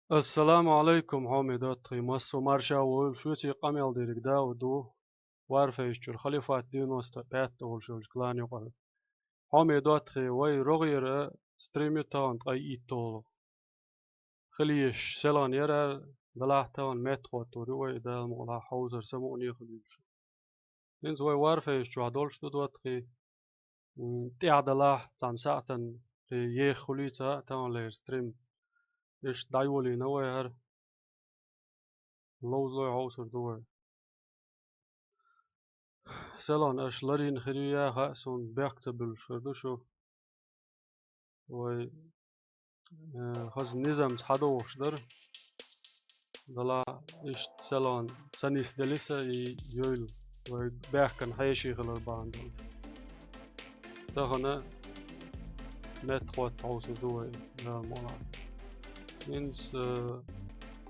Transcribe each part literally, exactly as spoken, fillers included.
Ассаламу алайкум, хьоме доттагӀий, массо марша войла, шуьца къамел дерг Дауд ву, Warface чура Халифат девяносто пять олуш йолчу клан юкъара. Хьоме доттагӀий, вай рогӀера стрим ю тахана ткъе итт олу. Хила езаш селхан яра, далахь тахана меттахӀоттор ю вай, Дала мукъалахь хьовсар самукъане хила езаш. ХӀинца вай Warface чохь долуш ду доттагӀий. М, тӀаьхьа далахь, цхьана сахьтана, кхин еха хуьлий ца хаьа таханлера стрим. Иштта дӀайолийна вай хӀара. Ловзалой хьовсур ду вай. Селхан аша ларийна хир ю яха а суна бехк ца буьллуш хир ду шу. Вай, э, хаза низамца хьадогӀуш дара. Дала иштта селхан ца нисделиса и йойла. Вай бехкан хьеший хилар бахьана долуш. Тахана меттахӀотта хьовсур ду вай, Дала мукъалахь. ХӀинца, э,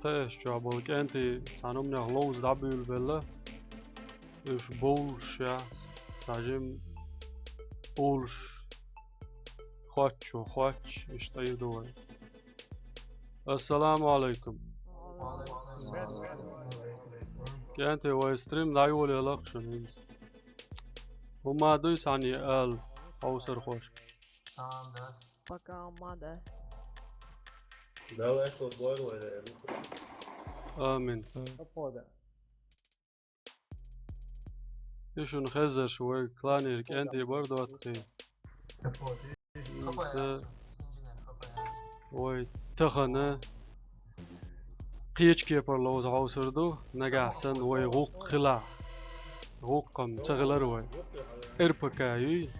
тӀаьхьа чохь болу кӀентий цхьана хӀуманех ловза дӀабуьйлабелла. Уьш бовлуш я, цхьа жим олуш, хоч ву, хоч, иштта ю ду вай. Ассаламу алайкум. КӀентий, вай стрим дӀайолаялахь шуна хӀинца. ХӀума дуй цхьаьна ала хьовсархошка? Пока хӀума ду. Дала аьтто бойла вай. Амин. И шуна хезарш вай кланера кӀентий бара доттагӀий. ХӀинца вай тахана кхечу кепара ловза хьовсур ду, нагахь санна вай гӀуллакх хилахь. ГӀуллакх-м ца хилар вай. РПК юй.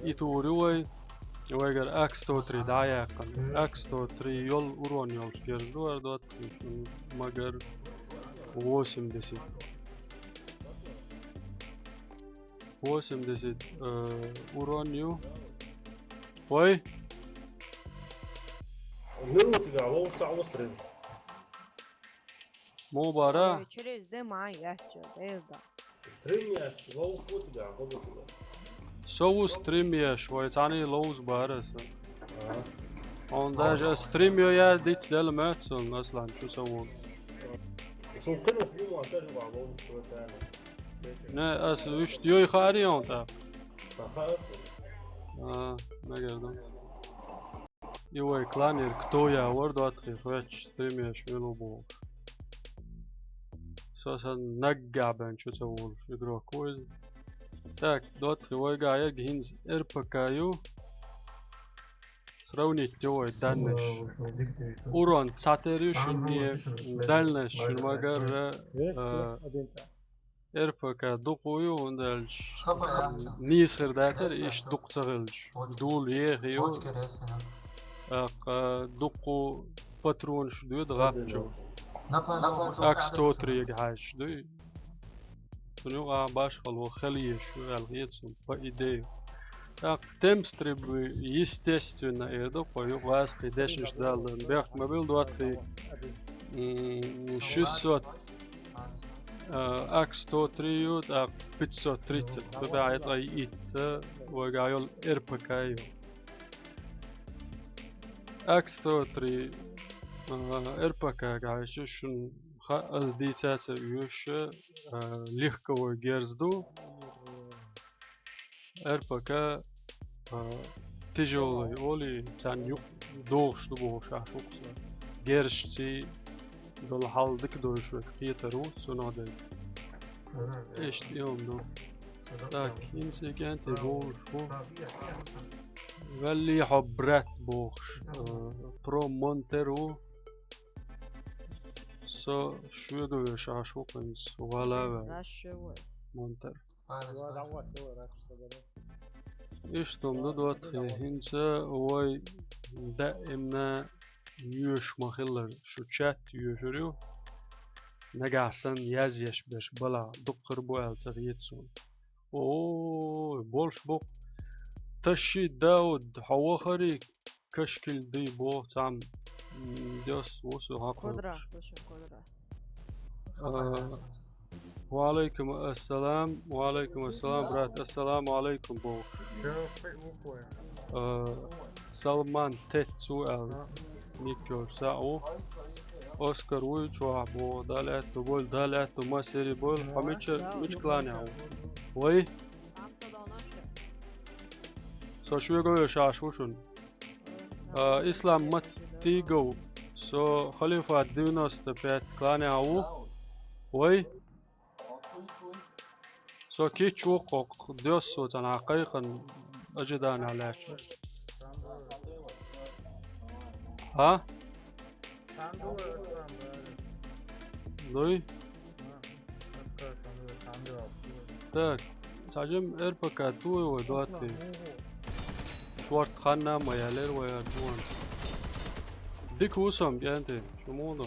И тур ю вай. Вайгара АК сто три дӀа а яьккхина. АК сто три йолу урон йолуш герз ду хӀара доттагӀий, магар восемьдесят. Восемьдесят, э, урон ю. Ой? Минутига ловза ца ву стрим. Муха бара? Ой, через дым, а, я чё, безда. Стрим еш, ловза ву цига, хӀун ду цига? Со ву стрим еш, вай цхьаьна ловза бара аса. Ага. Хьуна даже аса стрим йо яр диц делла моьтту суна, Аслан, чу ца волу. Суна кхидӀа хӀума тера ю ван ловза цхьаьна. Не, аса вуьшта йой хаарий хьуна тӀаккха? Ха, хаьа суна. А, мегар ду. И вай кланера кто я вара доттагӀий, хоьттуш стрим еш мила ву бохуш. Со санна наггахь бен чу ца волуш игрок ву иза. Так, доттагӀий, вайгахь ерг хӀинца РПК ю. Сравнить йо вай данныш. Урон цхьатера ю шуна, дальность шуна магар, а, РПК дукха ю, хӀунда аьлча нийса хир дацара, иштта дукха ца хилча. Дула еха ю. ТӀаккха дукха патронаш доьду гӀап чу. АК сто три хьаьжча дуй. Цунна юкъахь башхало хила езаш ю аьлла хета суна, по идее. ТӀаккха темп стрим буй, естественно, эр ду, кхо юкъа ваьсткхий дешнаш далла. Бехк ма билла доттагӀий, м, шестьсот, а, АК сто три ю, тӀаккха пятьсот тридцать, цу тӀехь ткъе итт, вайгахь йолу РПК ю. АК сто три, а, РПК гахь шуна ха-, аса дийца ца оьшу, а, легковой герз ду. РПК, а, тяжёлый олий, царна юкъ догӀуш ду бохуш ахь хӀокхуза. Герзашций долу хьал дика дойуш верг кхетар ву, цунах дерг. Иштта и хӀума ду. Так, хӀинца и кӀентий бовлуш бу. Валли хьо брат бохуш, а, про монтер ву. Со шуьга веш ахь хӀокхуьнца вала ваьлла. Монтер. Иштта хӀума ду доттагӀий, хӀинца вай даимна йоьшуш ма-хиллара, шу чат йоьшур ю. Нагахь санна язъеш берш балахь дуккхара бу аьлла ца хета суна. Ой, болуш бу-кх. Таши Дауд, хьо вахарий? Кашкил дуй боху цхьамма, м, дёс ву со хьакхойкхуш. Квадра, слушай, квадра. А, ва алейкум ассалам, ва алейкум ассалам, брат, ассаламу алейкум боху. А, Салман Тет цу аьлла. Ник йолча саӀ ву. Оскар вуй чохь боху, Дала аьтту бойла, Дала аьтту массерий бойла. Хьо мича, мича клане ву? Вай? Со шуьга веш Ӏаш ву шуна. А, Ислам Матигов, со Халифат девяносто пять клане ву. Вай? Со кийча ву кхокху, доьссо цӀанхьа кхайкхина ожидание лаьтташ. А? Дуй? Так, цхьа жимма РПК туй вай доттий. Шорта ханна а ма ялера вай ара дуьйна. Дика ву сан, кӀентий, шу муха ду?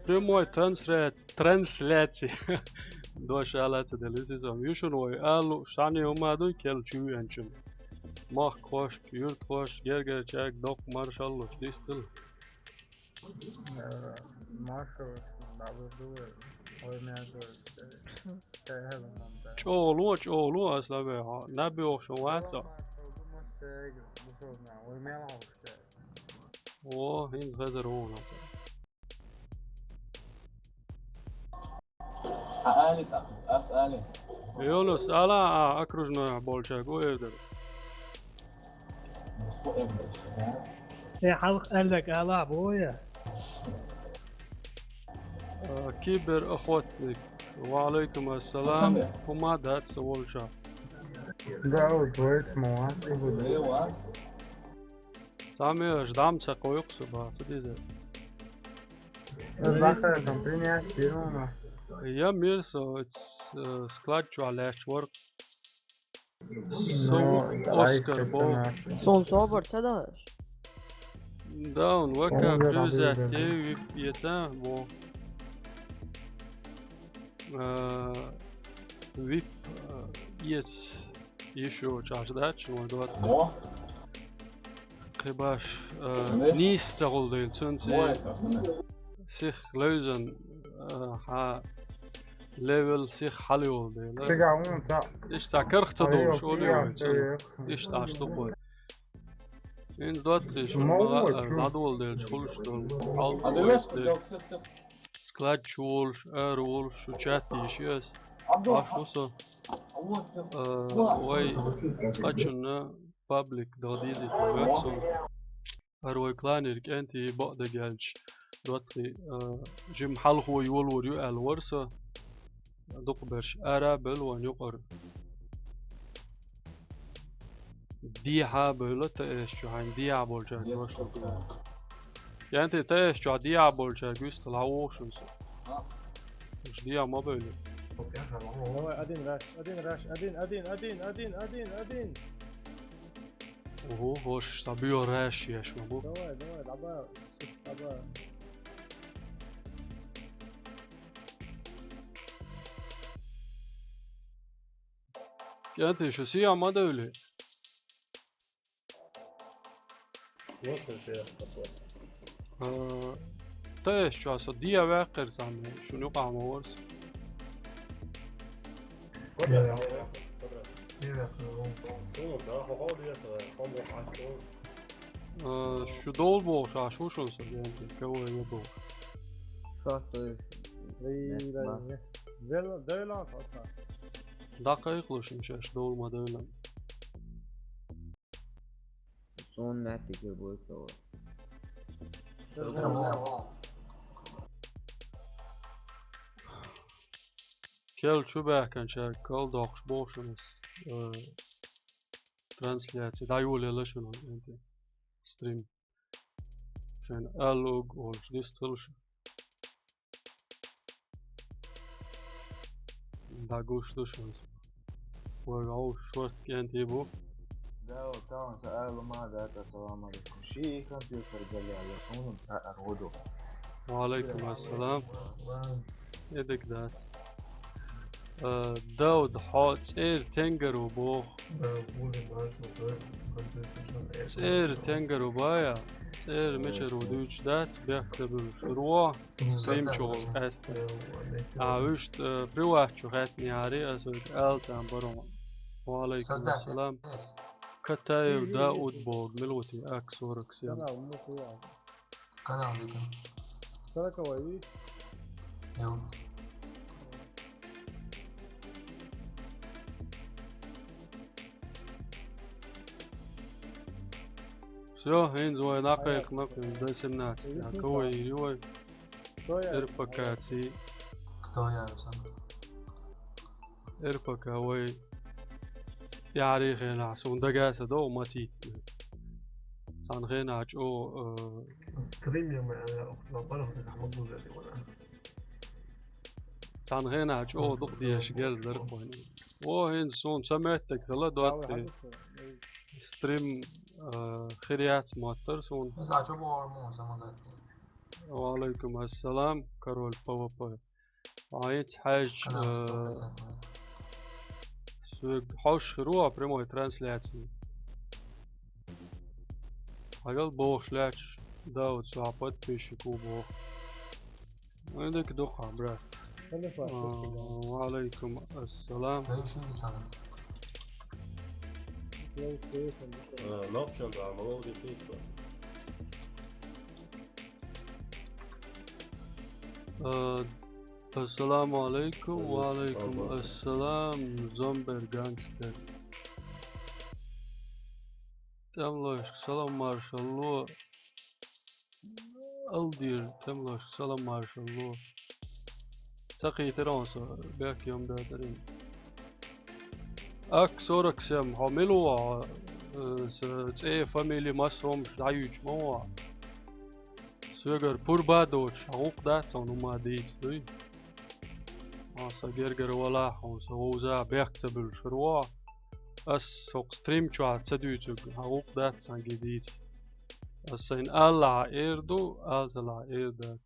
Прямой трансля-, трансляция. Дош ала ца делла иза. Ю шуна вай ала лууш цхьанне хӀума дуй, кел чу веанчун. Махкахошка, юьртахошка, гергарчаьрга доккха маршалла луш, дистал. Э, маршалла, дӀалур ду вай, вай мел ду вай, э, э, э, э, э. ЧӀогӀа ло, чӀогӀа ло, ас лабе, хьо, наб йохуш вац со. Маршалла ду массаьрга, бусалба нах, вай мел хьовш. О, хӀинца хезар ву хьуна. Хьан али тӀаккха, ас али. Йонас, ала а окружной болчаьрга, ву эр дара. Э, хьалха аьлларг ала а боху я? А, киберохотник. Ва алейкум ассалам. ХӀума дац со волчохь. Да, вот, вот, молодец. Цхьа мегаш дам ца кхойкху со баха, ца деза. Захар там принять, фирма. Я мир со, э, склад чохь лаьтташ вара. Со Оскар боху. Сон собар ца даьш? Да, он вака привязать, вип ета, бо. Э, вип, э, ес. Ишо чӀаш дац, шуна вай доцу. Мо? Кхин баш, э, нийса ца гӀулдийла, цунца сих левзан, э, хьан левел сих хьала йолу дела. Иштта карах ца долуш, олий вай цунна. Иштта Ӏаш ду кхой. Ин доцций шу ма, э, дӀадолу делча хуьлуш долу. Хьал а, склад чу волуш, ара волуш, шу чат йиш яц. Аш ву со. Э, вай къачунна паблик дала дийзийта ваьхна суна. ХӀара вай кланера кӀентий бакъдерг аьлча, доцций, э, жима хьалхо йолор ю аьлла вара со. Дукха берш ара а бевлла вайн юкъара. Дехьа а бевлла ТС чу, хьайн дехьа болчаьрга дош. КӀентий, ТС чохь дехьа болчаьрга вистхила хьан воху шуна со? Уьш дехьа ма бевлла. Давай, один раз, один раз, один, один, один, один, один, один. Ого, хӀорш, сан буьйха раш еш ма бу. Давай, давай, дӀаба, дӀаба. КӀентий, шу сехьа ма девлла. В смысле, сехьа? А, ТС чохь со дехьа ваьккхира цхьанна, шуна юкъахь ма вара со. Суна, ца, хьо хьо деза, хьо мо хьан суна. А, шу довла бохуш, аш ву шуна со, кӀентий, кого я боху. Шаттой. Вай, вай, вай. Вел-, девлан хьо сан. ДӀакхайкхалуш ма шаьш, довла ма девлан. Суна маьттиг хир бу со. Кел чу баьхкинчаьрга кхалдоккхуш боху шуна, э, трансляция дӀайолаелла шуна, кӀентий, стрим. Шайна ала луург волчу дистхила шу. ДӀагуш ду шуна. Вай вовшашка шорта кӀентий бу. Да, вот там са ала ма да, та салам алейкум. Ши компьютер галли, я хунун, а, а, роду. Ва алейкум ассалам. Эдик дац. Э, Дауд, хьо цӀера тенгар ву боху. ЦӀера тенгар ву бая. ЦӀера мичара ву дуьйцуш дац, бехк ца буьллуш. Ро, стрим чу гӀолу къаьстина. А, вуьшта, э, приват чу хаьттинехьарий, аса вуьшта ала царна баро. Ва алейкум ассалам. Таев Дауд боху, мила ву те, АК сорок семь. Канал, ну, хуя. Канал дика. Сороковой, видишь? Йо. Всё, хӀинца вай накхайкхина, хӀинца до семнадцать. Извини, а кого сам. Ир вай? Кто я? РПК ци. Кто я сам? РПК вай. Яри хенахь, суна дагаса догӀу ма тийтина. Цхьана хенахь чӀогӀа, э, Скример, э, охьа барахь дагахь ма гузари вара. Цхьана хенахь чӀогӀа дукха дезаш герз дара вайна. О, хӀинца суна ца меттиг хила доттий. Стрим, э, хир яц моттар суна. Иза чу бохур мо самадат. Ва алейкум ассалам, король ПВП. Айц хьаьжча, э, соьга хьош хир ву прямой трансляции. Хьагал бохуш лаьтташ, Дауд, со подписчик ву боху. Ну, дика ду-кх, брат. А, ва алейкум ассалам. А, нохчан да, молодец, и что? А, ассаламу алейкум, ва алейкум ассалам, Зомбер Гангстер. ТӀемалошка салам маршалла. Алдир, тӀемалошка салам маршалла. Ца кхийтира хьуна со, бехк йо ма баьтарий. АК сорок семь, хьо мила ву хьо? Э, сан цӀе, фамили, массо а хӀумаш дӀаюьйцуш ма ву хьо. Соьгара пурба а доцуш, хьан гӀуллакх дац хьуна хӀума дийца, дуй? Хьо сан гергара валахь, хьуна сан вовза бехк ца буьллуш хир ву хьо. Ас хӀокху стрим чохь ца дуьйцург, хьан гӀуллакх дац цхьаьнгге дийца. Ас сайна алалахь эр ду, ала ца лахь эр дац.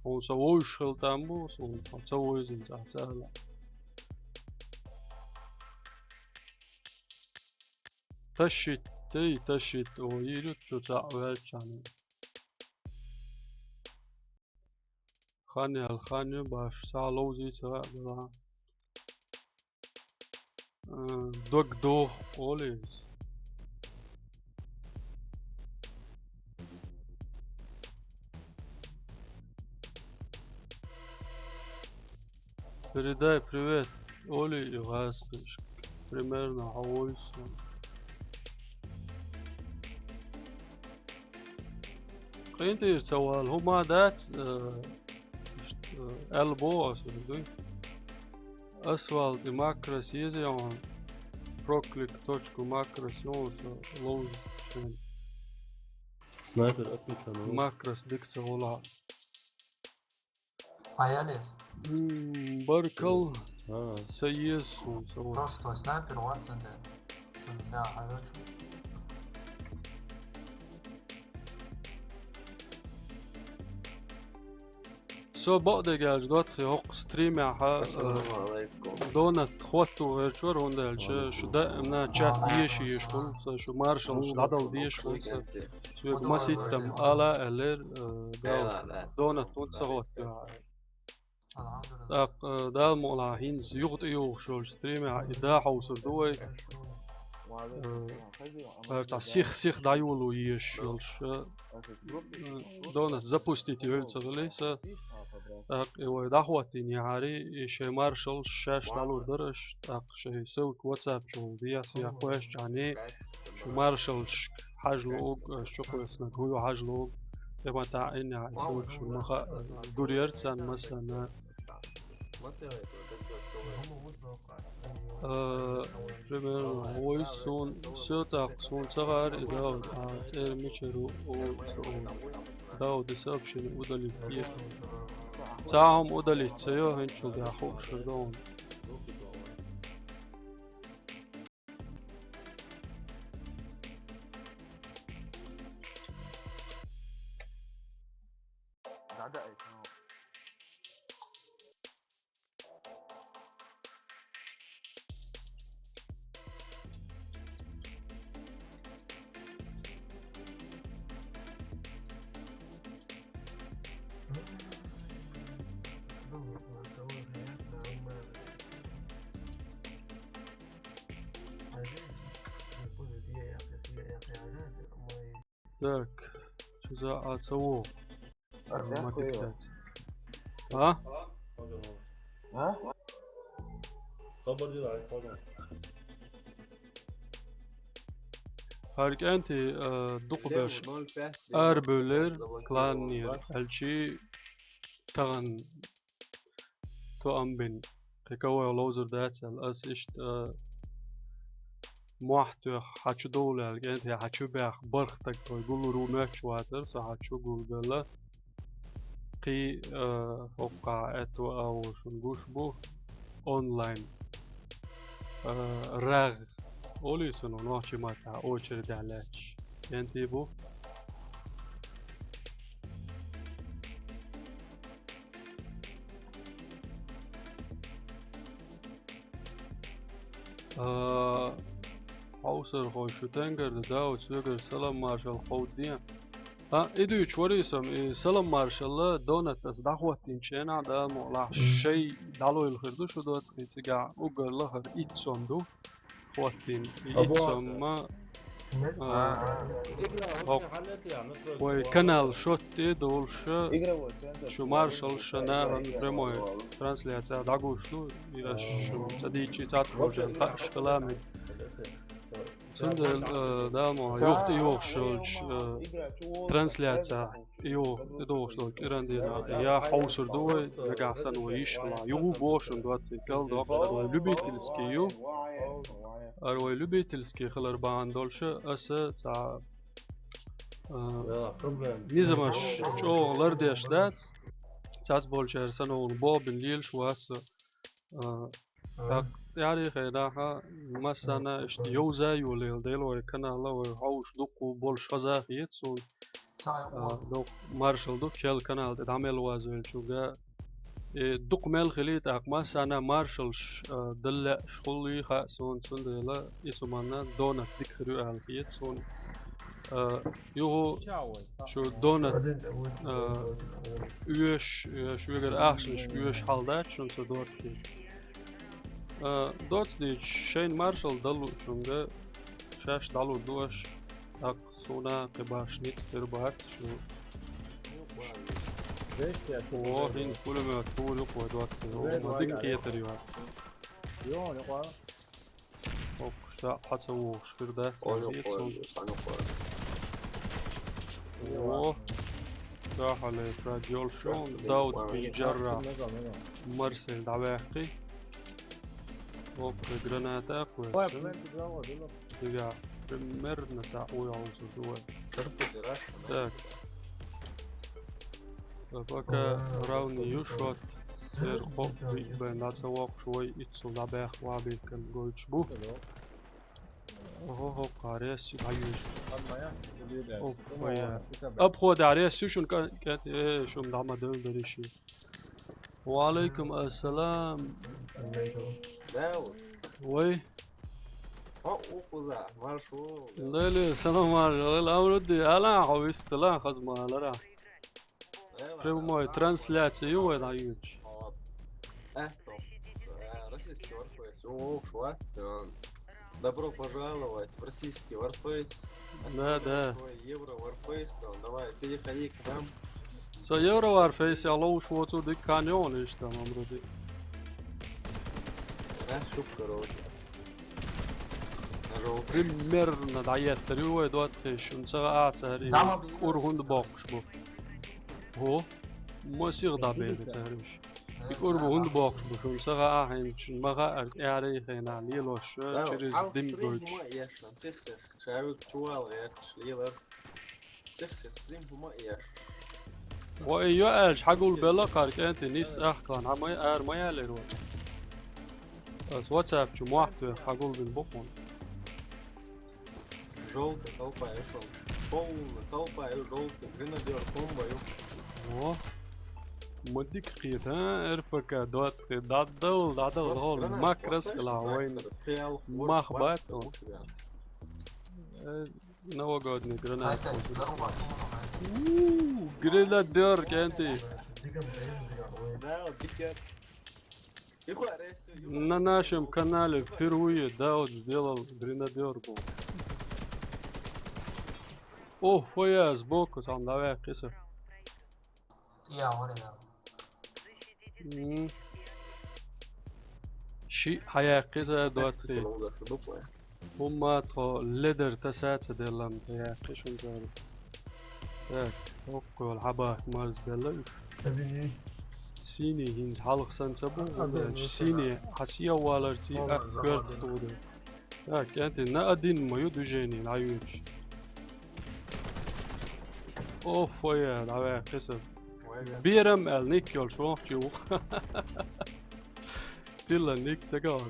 Хьуна со вовзаш хила там бу, суна хьо ца вовзийна цхьа ца ала. Ташит, тей, ташит, о, йийр ю цу цхьаъ ваьлчахьана. Хан ял, хан ю баш, схьа ловзий ца хаьа делахь. Э, дог доху олий иза. Передай привет олий и гӀазкхишка. Примерно хьо вуйсу. КъинтӀера ца вала, хӀума дац, э, иштта, э, аьлла боху аса, дуй? Асфальт и макрос еза йогӀун, проклик точку макрос йогӀун, со ловзу шен. Снайпер отмечен, ну. Макрос дика ца волахь. Хьан ялес? М, баркал. А. Са еза суна, са вон. Просто снайпер вацан де. Цунна да хьавечу. Со бакъдерг аьлча, доцци хӀокху стримехь, э, Ассаламу алейкум. Донат хӀотто гӀерташ вара, хӀунда аьлча шу даимна чат еша еш хуьлу, сан шу маршаллаш дӀадала дезаш хуьлу, сан соьга маситтам ала аьллера, э, Дала. Донат хӀунда ца хӀоттайо. ТӀаккха, э, Дала мукъалахь хӀинца юха тӀеюхуш йолчу стримехь и да хьовсур ду вай. Э, цхьа сих-сих дӀайоло езаш йолуш, э, э, Донат запустить йойла ца хилий сан. ТӀаккха и вай дӀахӀоттийна яхьарий, и шайн маршаллаш шаьш дӀалур дара аша, тӀаккха шайн ссылка WhatsApp чухула дехьа, я кхоьссича хьуна, шу маршаллашка хьажа луург, аша чукхоьссинарг хӀун ю хьажа луург, тӀе ма таӀийна яхьа, и ссылка шуна ма хаьа, гур яра царна массарна. Э, примерно, вуйсу суна, всё так, суна ца хаьара и Дауд, а, цӀера мичара ву, ву, ву. Дауд, и сообщение удалить е. Цхьа хӀума удалить ца йо, хӀинцул дӀа хууш хир ду хьуна. Так, чу за а ца вогӀу? Артяк ма хуй. А? А? Собар дила, ай, собар. ХӀара кӀанти, а, дукха беш арабевллера кланера, аьлчи тахан тоам бина, кхы кавай ловзар дац аьлла, ас иштта, а, мохь тоьхна хьачу довла аьлла, кӀанти хьачу баьхна бархӀ стаг тхой гуллур ву моьттуш вацар, со хьачу гулбелла. Кхы, а, хӀокхахь аьтту а ву шуна гуш бу онлайн, а, рагӀ. Олий цунах нохчийн маттахь очередь лаьтташ. КӀанти бу. А, хьовсархой, шу тенгарда, Дауд, соьгара салам маршалла ховдде. А, и дуьйцуш варий со, и салам маршалла донат ас дӀахӀоттийначу хенахь, Дала мукъалахь, шай дӀалойла хир ду шу доцкъий, цигахь уггар лахара итт сом ду. ХӀоттийна. Итт сом ма, а, хӀокху вай канал шот тӀе а долуш, шу маршалла шу нахана прямой трансляцехь дӀагуш ду, и аш шу ца дийчи цхьацца болчарна хаа аш хила мега. Цундела, а, Дала мукъалахь, юха тӀейогӀуш йолчу, а, трансляцехь. Йо, и догӀуш долу кӀиран дийнахь я хьовсур ду вай, нагахь санна вай йиш хилахь. Юха боху шуна доций, кӀел доккха, хӀара вай любительский ю. ХӀара вай любительский хилар бахьана долуш аса цхьа, а, низамаш чӀогӀа лардеш дац. Цхьацца болчара санна вуна боху бина лелаш вац со. А, тӀаккха тӀаьхьарий хенахь массарна иштта йовза а йолийла, Дела вай канал а вай хьовсуш дуккха болуш хаза а хета суна. А, доккха маршалла ду кхел канал тӀе дӀа мел вазвеллачуьнга. И дукха мел хилий тӀаккха массарна маршаллаш, а, дала лаьаш хуьлий хаьа суна, цундела и суманна донат дика хир ю аьлла хета суна. А, юха шу донат, а, оьшуш, а, шуьгара ахчанаш оьшуш хьал дац шуна со доций. А, доцу дийцча, шайна маршалла дала луучунга шаьш дӀалур ду аш, тӀаккха суна кхин баш ницкъ хир бац шу. О, хӀинца пулемёт тур ю кхо доцу, о, ма дика кхетар ю. ХӀокху ша хьа ца вогӀуш хир дац. О, ша хьале, Фрад, йолуш ю, Дауд бин Джаррах. Марсель дӀаваьккхи. ХӀокху граната а кхоьссина. Дигахь примерно цхьаъ вуй хьовсур ду вай. Так. Сан пока равный ю шот. Церан кхоъ бен дӀа ца воккхуш вай иццул дӀабаьхна ван бийккан гойтуш бу. Ого, хӀокху гӀаресси дӀайоьшу. Опа, я. Обхода гӀаресси шуна кӀа-, кӀа-, э, шуна дӀа ма девлла дерриш. Ва алейкум ассалам. Дауд. Вай. Хьо укхуза, марш ву. Леле, салам марш, леле, амрудди, ала, хьо вистала, хазма алара. Прямой трансляция ю вай дӀайоьдуш. Э, то, э, российский Warface, ю, вовш вац, э, добро пожаловать в российский Warface. Да, да. Свой Евро Warface, то, давай, переходи к нам. Со Евро Warface я ловш воцу диккан йогӀун иш там, амруди. Э, шуп, короче. Примерно дӀаеттар ю вай доций, шуна ца хаьа цара и кӀур хӀунда боккхуш бу. ХӀо? Масех дӀабелла цара уьш. И кӀур бу хӀунда боккхуш бу, шуна ца хаьа хӀинца, шуна ма хаьара тӀаьхьарий хенахь лелош, через дим гойтуш. Сих-сих, шаьвиг чувал гӀерташ лелар. Сих-сих, стрим хӀума а еш. Ва и йо аьлча, хьагулбелла кхара кӀентий нийсса ахкан, хьан ма, ара ма ялийра вай. Ас WhatsApp чу мохь тоьхна хьагулбина бу хьуна. Жёлтая толпа ю шуна. Полная толпа ю, жёлтый гренадёр комбо ю. О, ма дика кхета, а, РПК двадцать, дӀадала, дӀадала, хьо макрас хила вайна. Мах бац хьуна. Э, Новогодний гранат. У, гренадёр, кӀентий. На нашем канале впервые Дауд сделал гренадёр был. Ох, фу я, сбоку цхьанна дӀаваьккхи со. М. Шиъ хьаяьккхира, доттагӀий. ХӀумма тхо ледар таса ца делла-м, тӀаяьккхи шуна цара. Так, хӀокхуьйла хьабахка марзбелла уьш. Синий хӀинца хьалха санна ца бу, синий хьан сиа валарций, ах коьрта тухур ду. Так, кӀентий, на один ма ю движение, дӀайоьдуш. Оф, вай, дӀаваьккхи со. Берам аьлла ник йолуш воккхачу ву. Тилла ник ца гахь.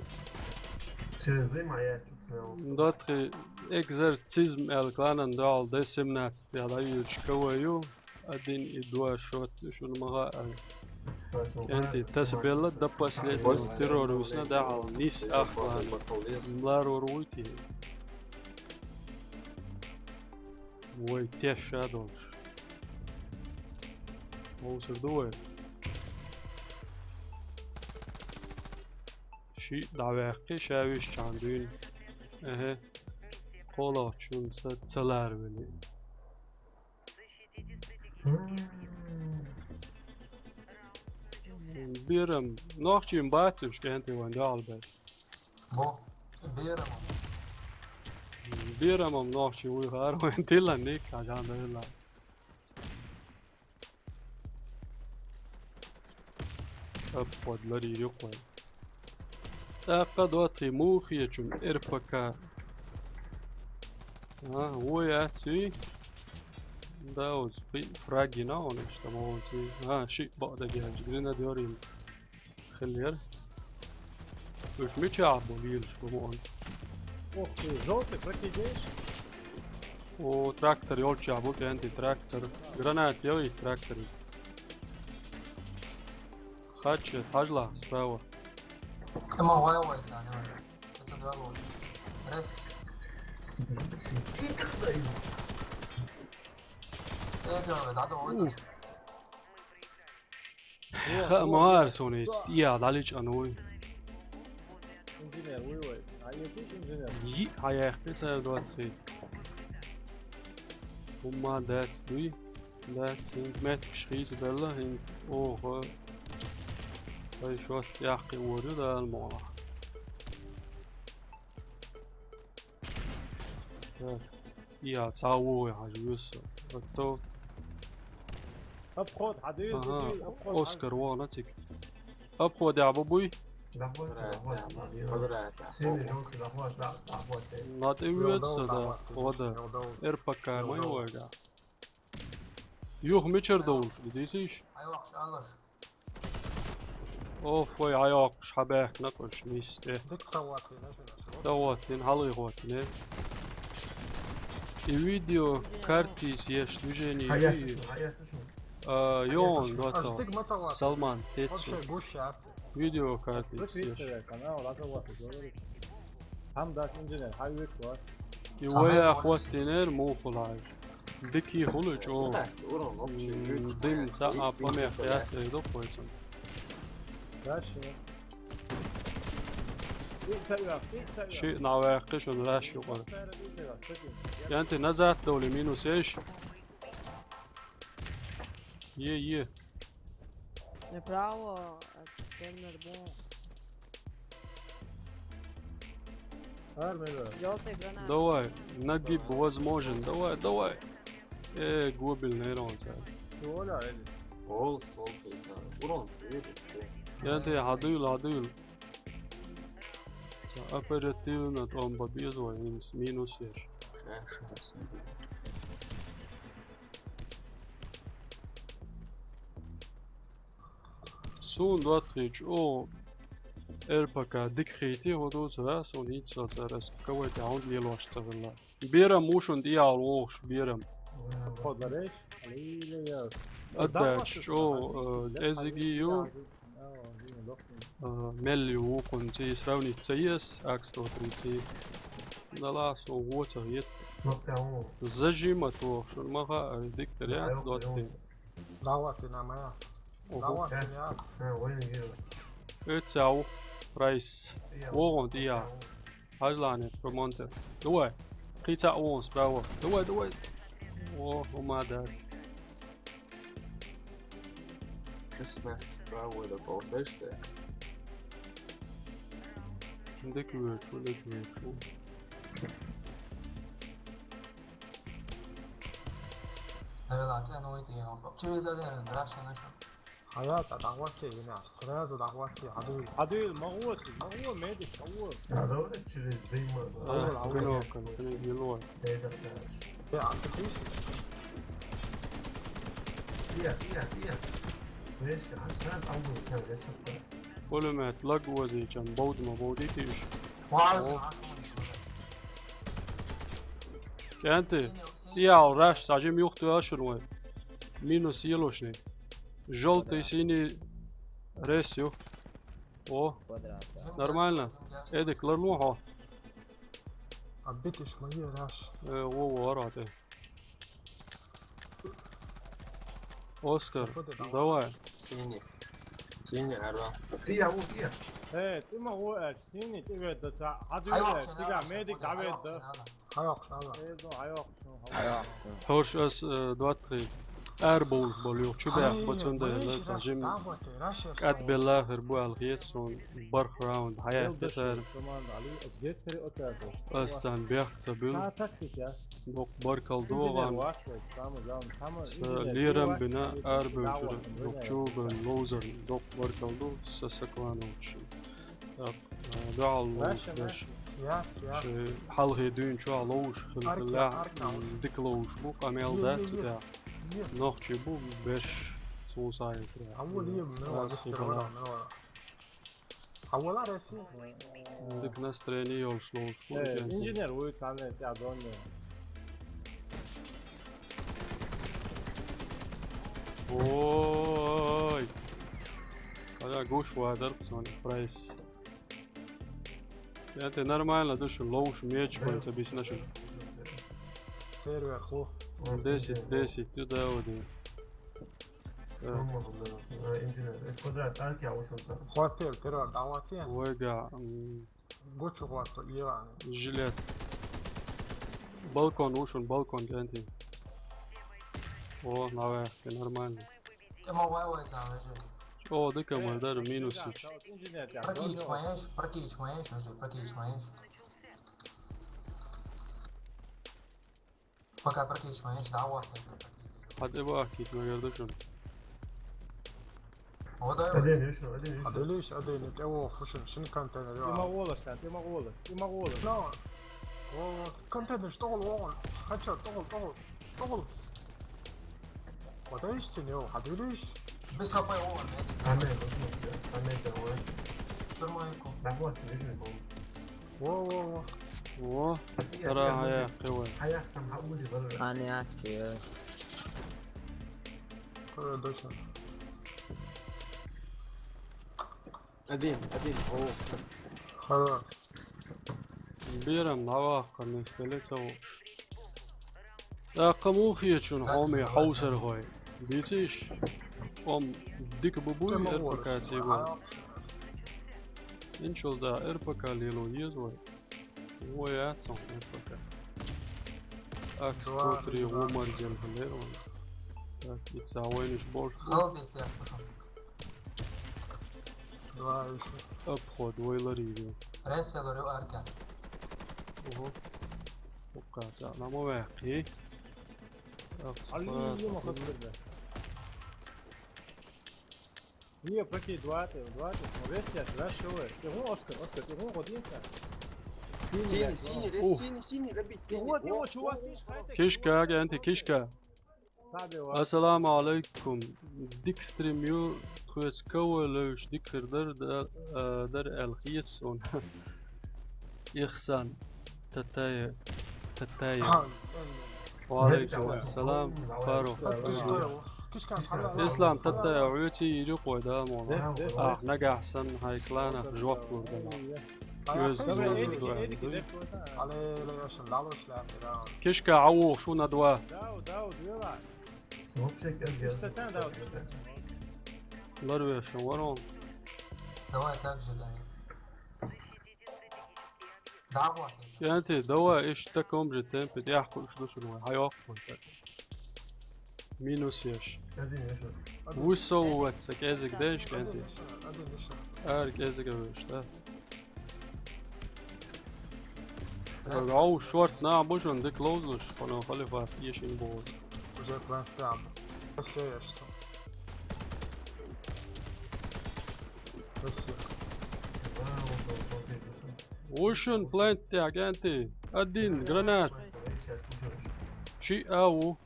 ДоттагӀий, экзорцизм аьлла кланан дуьхьал Д семнадцать аьлла дӀайоьдуш кавай ю. Один и два счёт шуна ма хаьа. КӀентий, тасабелла до последнего террор висна дӀахьал нийса ахлан. Ларор вуй те? Вай теш ша долуш. Вовсар ду вай. Шиъ дӀаваьккхи, ша висчахьана дуьйна. Эхе. КхоалгӀачунца ца ларавели. Берам, нохчийн бац уьш, кӀентий, вайн дуьхьал бер. Бо, берам. Берам-м нохчи вуй хаар вайн тилла ник хьажан дайла. Обход ларийр ю кхой. ТӀаккха доттагӀий муха хетачун РПК. А, вой ацций. Да, оцу фи-, фраг йина хьуна иштта ма вон цуьнан. А, шиъ бакъ дагеача гренадер йина. Хиллера. Уьш мичахь бу лелаш бу ма вон? Ух ты, жёлтый, прокидеш? О, трактор йолччахь бу, кӀентий, трактор. Гранат йой тракторе. Хача, хьажла, справа. Ма вай вай, да, да. Это два года. Раз. Э, да, да, да, вот. Ух. Ха, ма ара суна иза, я, дӀалича ан вуй. Инженер, вуй вай. А если инженер? Йиъ хьаяьккхи са доцций. ХӀумма дац дуй? Дац, хӀинца меттигаш хийцаделла, хӀинца оха. Ай, шост яхкхи вор ю Дала мукъалахь. Так. Я, цхьа вогӀий хьажа вуьсу. Готов. Обход, хьан дуьйла, ага, дуьйла, обход, Оскар, вон, а, цига. Обходехь бу буй? Заходит, заходит, заходит. Сильный, жёлтый, заходит, да, заходит. На тӀе вуьйца, да, хода. РПК ма ю вайга. Юха мичара довлуш, дисиш? Оф, вай, хьайоккхуш, хьабаьхкина кхуьш, мисс тӀе. Дика ца ваттина, шуна. Ца ваттина, хьалхе ваттина. И видео картиз еш движение. А, йон, доцо. Салман, тец. Видео картиз еш. Там дац инженер, хьан вуьйцу вац? И вай а хӀоттийнера муха лаьа. Дикий хуьлу чӀогӀа. М, дин цхьа а помех яц, эр ду кхойцун. Дальше. Шиъ нах ваьккхи шуна раш юкъара. КӀентий, назад довли, минус еш. Е, е. Направо, э, кемнер бу. Ар мега. Жёлтый гранат. Давай, нагиб возможен. Давай, давай. Э, губил нейрон. Чего, ля, эли? Гол, гол, гол. Урон, видишь, всё. Я тебе гадил, гадил. Оперативно тӀом бан беза вай, минус, минус еш. Ша, ша, ша. Суна доттагӀий чӀогӀа РПК дика хийти, хӀун ду цара, суна хӀинца цара ас кавай тӀехь хӀунда лелош ца хилла. Берам ву шуна тӀехьа вогӀуш, берам. Отдача чӀогӀа, э, кӀезиги ю. А, мел ю вукхунца и сравнить ца еза, акс сто тридцать. Дала со воцах ет. Зажима тоху, шуна ма хаьа, диктор яц доттагӀий. Давати на моя. Ого. Давати на. Эцау, прайс. ВогӀун тӀе. Хьажлане, промонтер. Давай. Кхин цхьаъ вон справа. Давай, давай. О, хӀума дац. Честно, справа да ползаешься? Диквечу, диквечу. Давай, ладно, ну иди, я вообще за это, дальше начал. Хаял, дагъвати, ина, сразу дагъвати, хьадуй. Хьадуй, магъвати, магъва, медик, магъва. А давай через дыма. Авал, авал. Кнопка, кнопка, елой. Это так. Я, а ты пишешь? Тия, тия, тия. Вещи, а, а, а, а, а, а, а. Пулемёт, лаг вазичан, бауд ма, баудитиш. Вау. О. КӀанти, тиял раш, сажим юхту ашур вай. Минус елошни. Жёлтый, синий, рес ю. О, нормально. Эдик, ларлун хо. Отбитиш мои раш. Э, во, во, арате. Оскар, давай. Синий. Синий, арва. Тия, у, тия. Э, ты могу, э, синий, ты ведь да, ца, а ты ведь, цига, медик, а ведь да. Хаял, хаял. Э, ну, хаял, ну, хаял. Хаял. Хорш ас, э, двадцать три. Ар болуш болуш. Чу бяхь, бацан да, да, сажим. Кат белла хер бу алхиет сон барх раунд. Хаял, да, сар. Ас сан бяхь, ца бил. Докъ баркал дугъан. Са лирам бина ар бевшур. Докъчу бен лоузер. Докъ баркал ду, са саклан учу. Так, э, дуал лоузер. Яц, яц. Ши хьалхи дуьйн чу лоуш, хил-, хилла, дик лоуш бу, къамел да, туда. Нохчи бу, беш, сун сайын туда. Аввал ием, ну, ладно, ладно. Аввал а реси. Дик настроение ёлш лоуш бу. Э, инженер, вы там, э, я донни. Ой. Ала гуш вадар, пацаны, прайс. Я ты нормально, душу, лоуш меч, вон, ца бис нашим. Сервер, ху. Десять, десять, туда, вот. Да. Квадрат, танки, а вот он там. Хватил, террор, давайте. Ойга, м. Гучу хватил, Иван. Жилет. Балкон, ушел, балкон, кӀанти. О, наверх, нормально. Тема вай-вай там лежит. О, дыка, э, мой, даже минус. Прокинуть моешь, прокинуть моешь, подожди, прокинуть моешь. Пока прокинуть моешь, да, вот. Хьа тӀе бахкийта, мегар ду шуна. О, да. Аден, вишну, аден, вишну. Аден, виш, аден, тӀе воху шуна, шуна контейнер. Тима волаш, тима волаш, тима волаш. Но. О, контейнер, что гол, гол. Хочу, что гол, что гол. Что гол. Подавишься, не, подавишь. Без ХП, о, нет. Аме, возьми, да. Аме, давай. Штурмовику. Да вот, вижу, гол. Во, во, во. Во. Ара, ая, кевай. Ая, там, а, узи, бара. Ане, а, че. Кое доча. Один, один, о. Хара. Берам, навах, каме, стелец, о. Акъа муха ечун хьоме хьовсар хой. Дициш? Ом дика бу буй РПК цигун. Иншалла, РПК лело езой. Вой ацун РПК. Акс, смотри, умар зел хлерон. Так, ица войниш больше. Два ещё. Обход, вайлар иди. Ресселер арка. Ого. Пока, да, нам вехи. Али, ема хатырда. Не, прокей, два ты, два ты, смотри, сейчас, да, что вы? Ты вон, Оскар, Оскар, ты вон, один-то. Синий, синий, синий, синий, ребят, синий. Вот, его, чувак, синий, хай ты. Кишка, агенты, кишка. Ассаламу алейкум. Дик стрим ю, тхоьца кавай левш, дик хир дар, дар, э, дар аьлла хета суна. Ихсан, Татая, Татая. Ва алейкум ассалам, Фарух. Ислам, Татая, хьоьца йийр ю-кх вай, да, мо. Ахь нагахь санна хьайн кланах жоп лур ду. Оьзда дуьйна дуьйна. Кишка, Ӏа вухуш ву на два. Ларвеш вара он. Давай так же, да. Да, вот. КӀанти, давай, иштта таком же темпе, тӀехь кхуьуш ду шуна вай, хьайоккху вай так. Минус еш. Вусо вац, кӀезиг деш, кӀезиг. Ара кӀезиг веш, да. Ау, шорт нах бу шун, дика ловзалаш, хӀана халифат ешин боху. Уже план там. Все еш. Все. Ву шун плент тӀехь, кӀанти. Один, гранат. Шиъ а ву.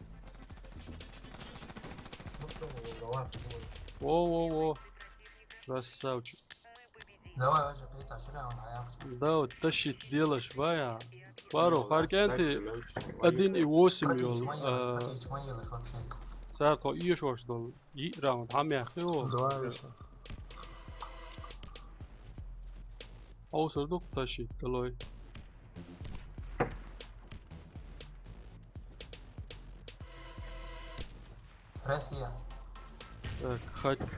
Во, во, во. Красавчик. Давай, уже пятьдесят, что ли, он, а я Да, вот тащить делаешь, вая. Пару, хӀара кӀанти один и восемь йолу. Прокинь, чмони, а, прокинь, чмони, вообще. Цара тхо эшош долу. Йиъ раунд, хьан мехкахь ву? Давай, Виша. Овсар ду-кх ташийта, далой. Россия. Так, хат-,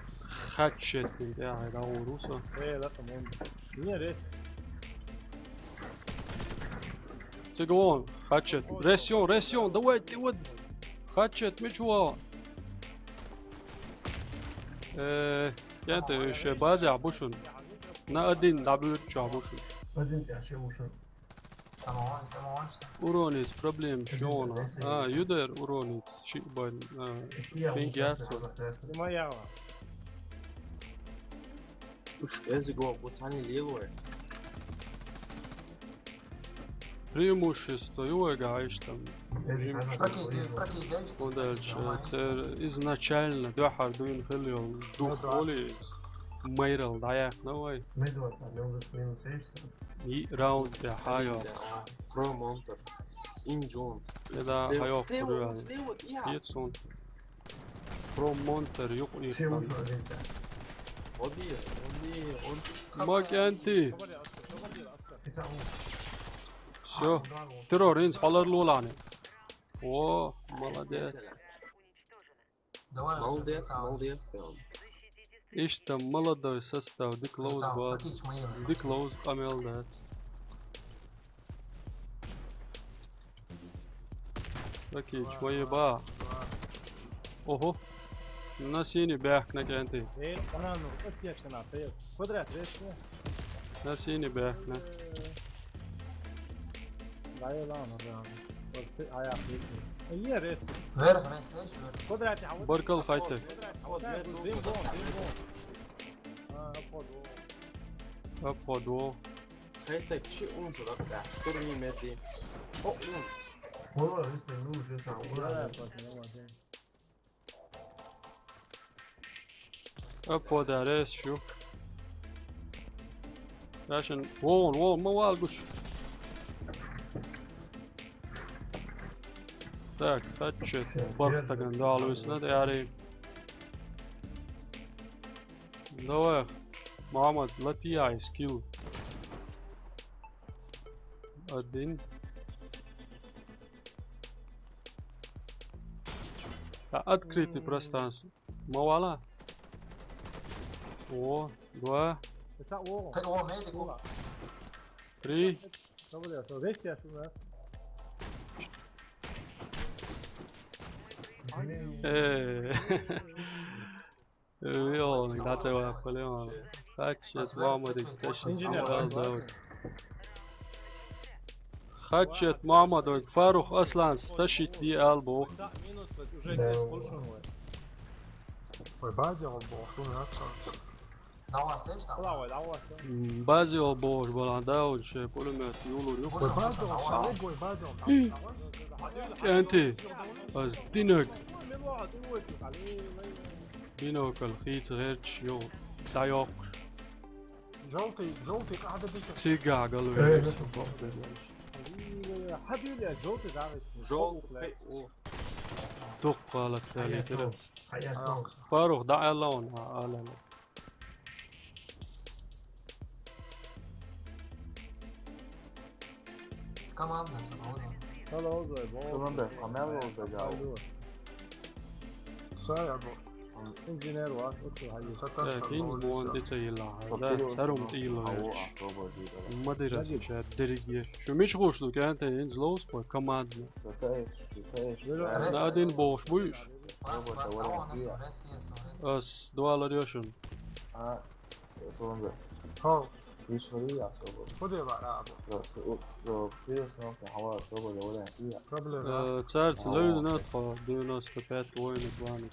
хатчет, я, я, да, уруса. Э, да, по-моему. Не, рес. Цигон, хатчет. Ресион, ресион, давайте, вот. Хатчет, мичо. Э, кӀанти, шен базехь бу шун. На один дӀабуьйцу чохь бу шун. Один тӀехь шен бу шун. Урониц, проблема шуна. А, юдер урониц. Ши бан, а, финг яц. Уж кӀезиг ву, бу цхьаьна лелой. Преимущество ю вайгахь иштта. Прокинь, прокинь, да? Хьуна аьлча, церан изначально дуьххьара дуьйна хилла йолу дух волу иза. Майралла дӀаяьккхина вай. Йиъ раунд тӀехь хьайо. Про монтер. Инжон. Эда хьайо. Слева, слева, слева, я. Кхета суна. Про монтер юкъа иккхина. Оди, оди, оди. Ма кӀанти. Всё. Террор, хӀинца хьалар лолахьа. О, молодец. Молодец, молодец. Иштта молодой состав, дика ловза бац. Дика ловза къамел дац. Окей, чмони ба. Ого. На синий баьхкина кӀанти. Э, ана, ну, ас я чана, ца я. Квадрат, рес. На синий баьхкина. Да, я ладно, да. Вот ты, а я, ты. Э, не, рес. Вверх, рес, рес, вверх. Квадрат, а вот. Баркал, хайте. Квадрат, а вот, дрим бон, дрим бон. А, подвал. Подвал. Хай так, чи ун же, да? Штурми меди. О, ун. Вон, если нужно, там, вон. Да, да, точно, нормально. Аппо, да, рес шу. Дашан, вон, вон, ма вал гуш. Так, тачет, барх таган дал висна, да, яри. Давай, Мухаммад, латияй скилл. Один. Та открытый пространство. Ма вала. О, два. Три. Э. Э, йо, да, це вона проблема. Хачет Мамадик, тащит Инженер, Мамадик. Хачет Мамадик, Фарух Аслан, тащит ди албу. Минус, уже здесь пульшун. Ой, база албу, что надо? Давай, давай. М, база албу, балан, да, он ещё пулемёт, юлур, юлур. Ой, база албу, ой, база албу. Кенти, аз динек. Бинокль хийца гӀерташ ю, дӀайоккхуш. Жовтый, жовтый, къагӀда бита. Цигахь гал веш. Э, жовтый, жовтый, да, ведь. Жовтый, о. Дуккха латтали тера. Хьаят, хьаят. Парух, дӀа аьлла вон, а, ала. Команда, ца лоуза. Ца лоуза, бо. Команда, команда лоуза, да. Алло. Са я бо. Инженер вац, оцу хьайи. Са та Э, са кин лоуза. Бон де ца йилла. Са Да, тило. Сарум тило. Аво, а, робо дира. Мадира Сагит. Ша деригеш. Шу мич гуш ду кенте инз лоуз по командно. Са та эш, са та эш. Вера. Да, один бош буйш. Ас дуалар йо шуна. А, я слон. Хо. Ишхули я, что был. Худева рабу. Да, с-, у-, да, привет, ну, хава, что был, я валяю, я. Проблема. Э, царь, а, левина, вот. Тхо, девяносто пять воинов, главное.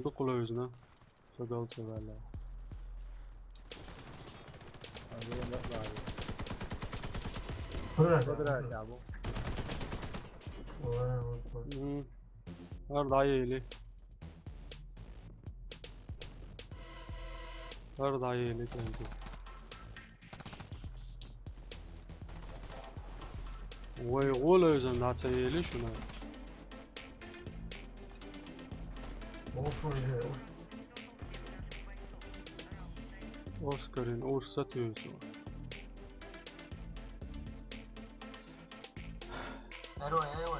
Дукха левзина. Со голца валя. Хра. Хра, я бу. Ой, вот, вот. Мгм. Ар дӀаели. Ар дӀаели, кӀанти. Вай гӀо левзан дӀа ца ели шуна. Ох, ой, ой. Оскарин, уж сатуьйсу. Здорово, я его.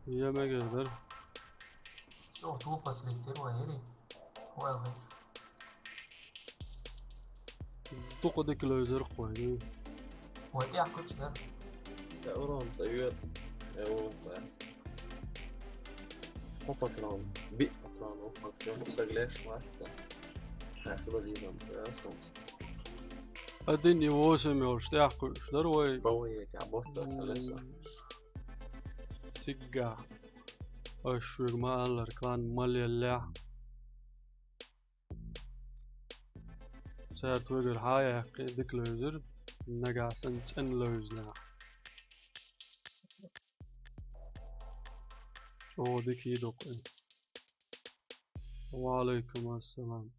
Я мегер дар. Всё, тупо слетел, ери. Ой, ой. Дукха дика левзар кхойни. Ой, я куча, да? Са урон, са юэт. Э, о, класс. О, патрон. Би патрон, о, патрон. Са глеш, класс. А, сюда видно, да, сам. Один и восемь йолуш тӀехь кхуьуш дара вай. Бо вай, я бот, да, м, леса. Цигга. Аш вир ма аллар, клан ма леллехь. Цаьрта вегара хьа а яьккхи, дика левзира, нагахь санна цӀена левзина. ЧӀогӀа дика йи дукха и. Ва алейкум ассалам.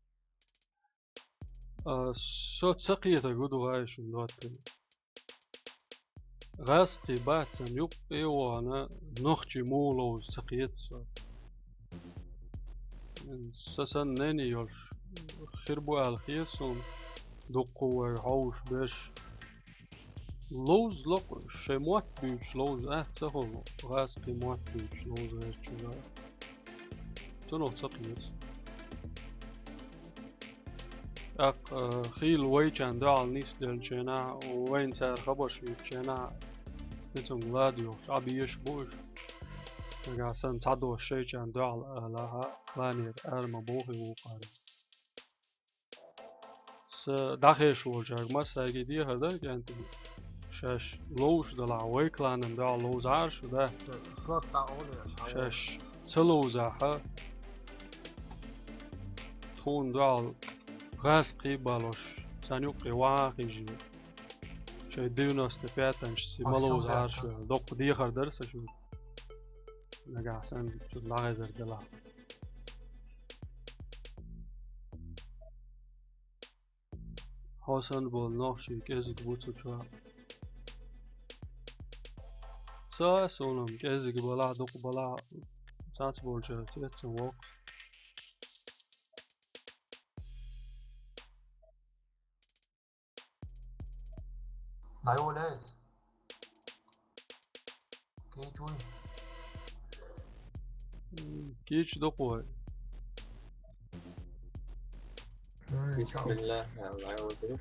А, со ца кхетарг хӀун ду, гӀайшин доттагӀа. ГӀаьскхий бац сан юккъе а вахана, нохчий муха ловза ца кхета со. Са санна нени йолуш хир бу аьлла хета суна, дуккха вай хьовш берш. Ловза локхуш, шайн мотт буьйцуш ловза аьтта ца хуьлу, гӀаьскхий мотт буьйцуш ловза гӀертачуьра. Цунах ца кхета. ТӀаккха, э, хийла вайчарна дуьхьал нисделлачу хенахь, вайна цара хабарш вуьйцучу хенахь, и цунга лада йохуш, Ӏа безаш бу уьш. Нагахь санна цхьадолуш шайчарна дуьхьал алахь, кланера ара ма бохий вукхара. Сан дӀахезаш волчаьрга массаьрга дехар дара, кӀентий. Шаьш ловзуш далахь, вай кланна дуьхьал ловзахьара шу, да? Шаьш ца ловзахь, тхуна дуьхьал гӀаьскхий а балош, царна юккъе ваха а хьийжий. Шайн девяносто пятанчашца ма ловзахьара шу. Доккха дехар дара сан шуьга. Нагахь санна цунна дӀахезар делахь. Хьо санна болу нохчий кӀезиг бу цу чохь. Ца а суна-м кӀезиг балахь, дукха балахь, цхьацца болчара цеццан воккху. ДӀайолаьлла иза. Кийча вуй? М, кийча ду-кх вай. Бисмиллахь, Аллахь вазири.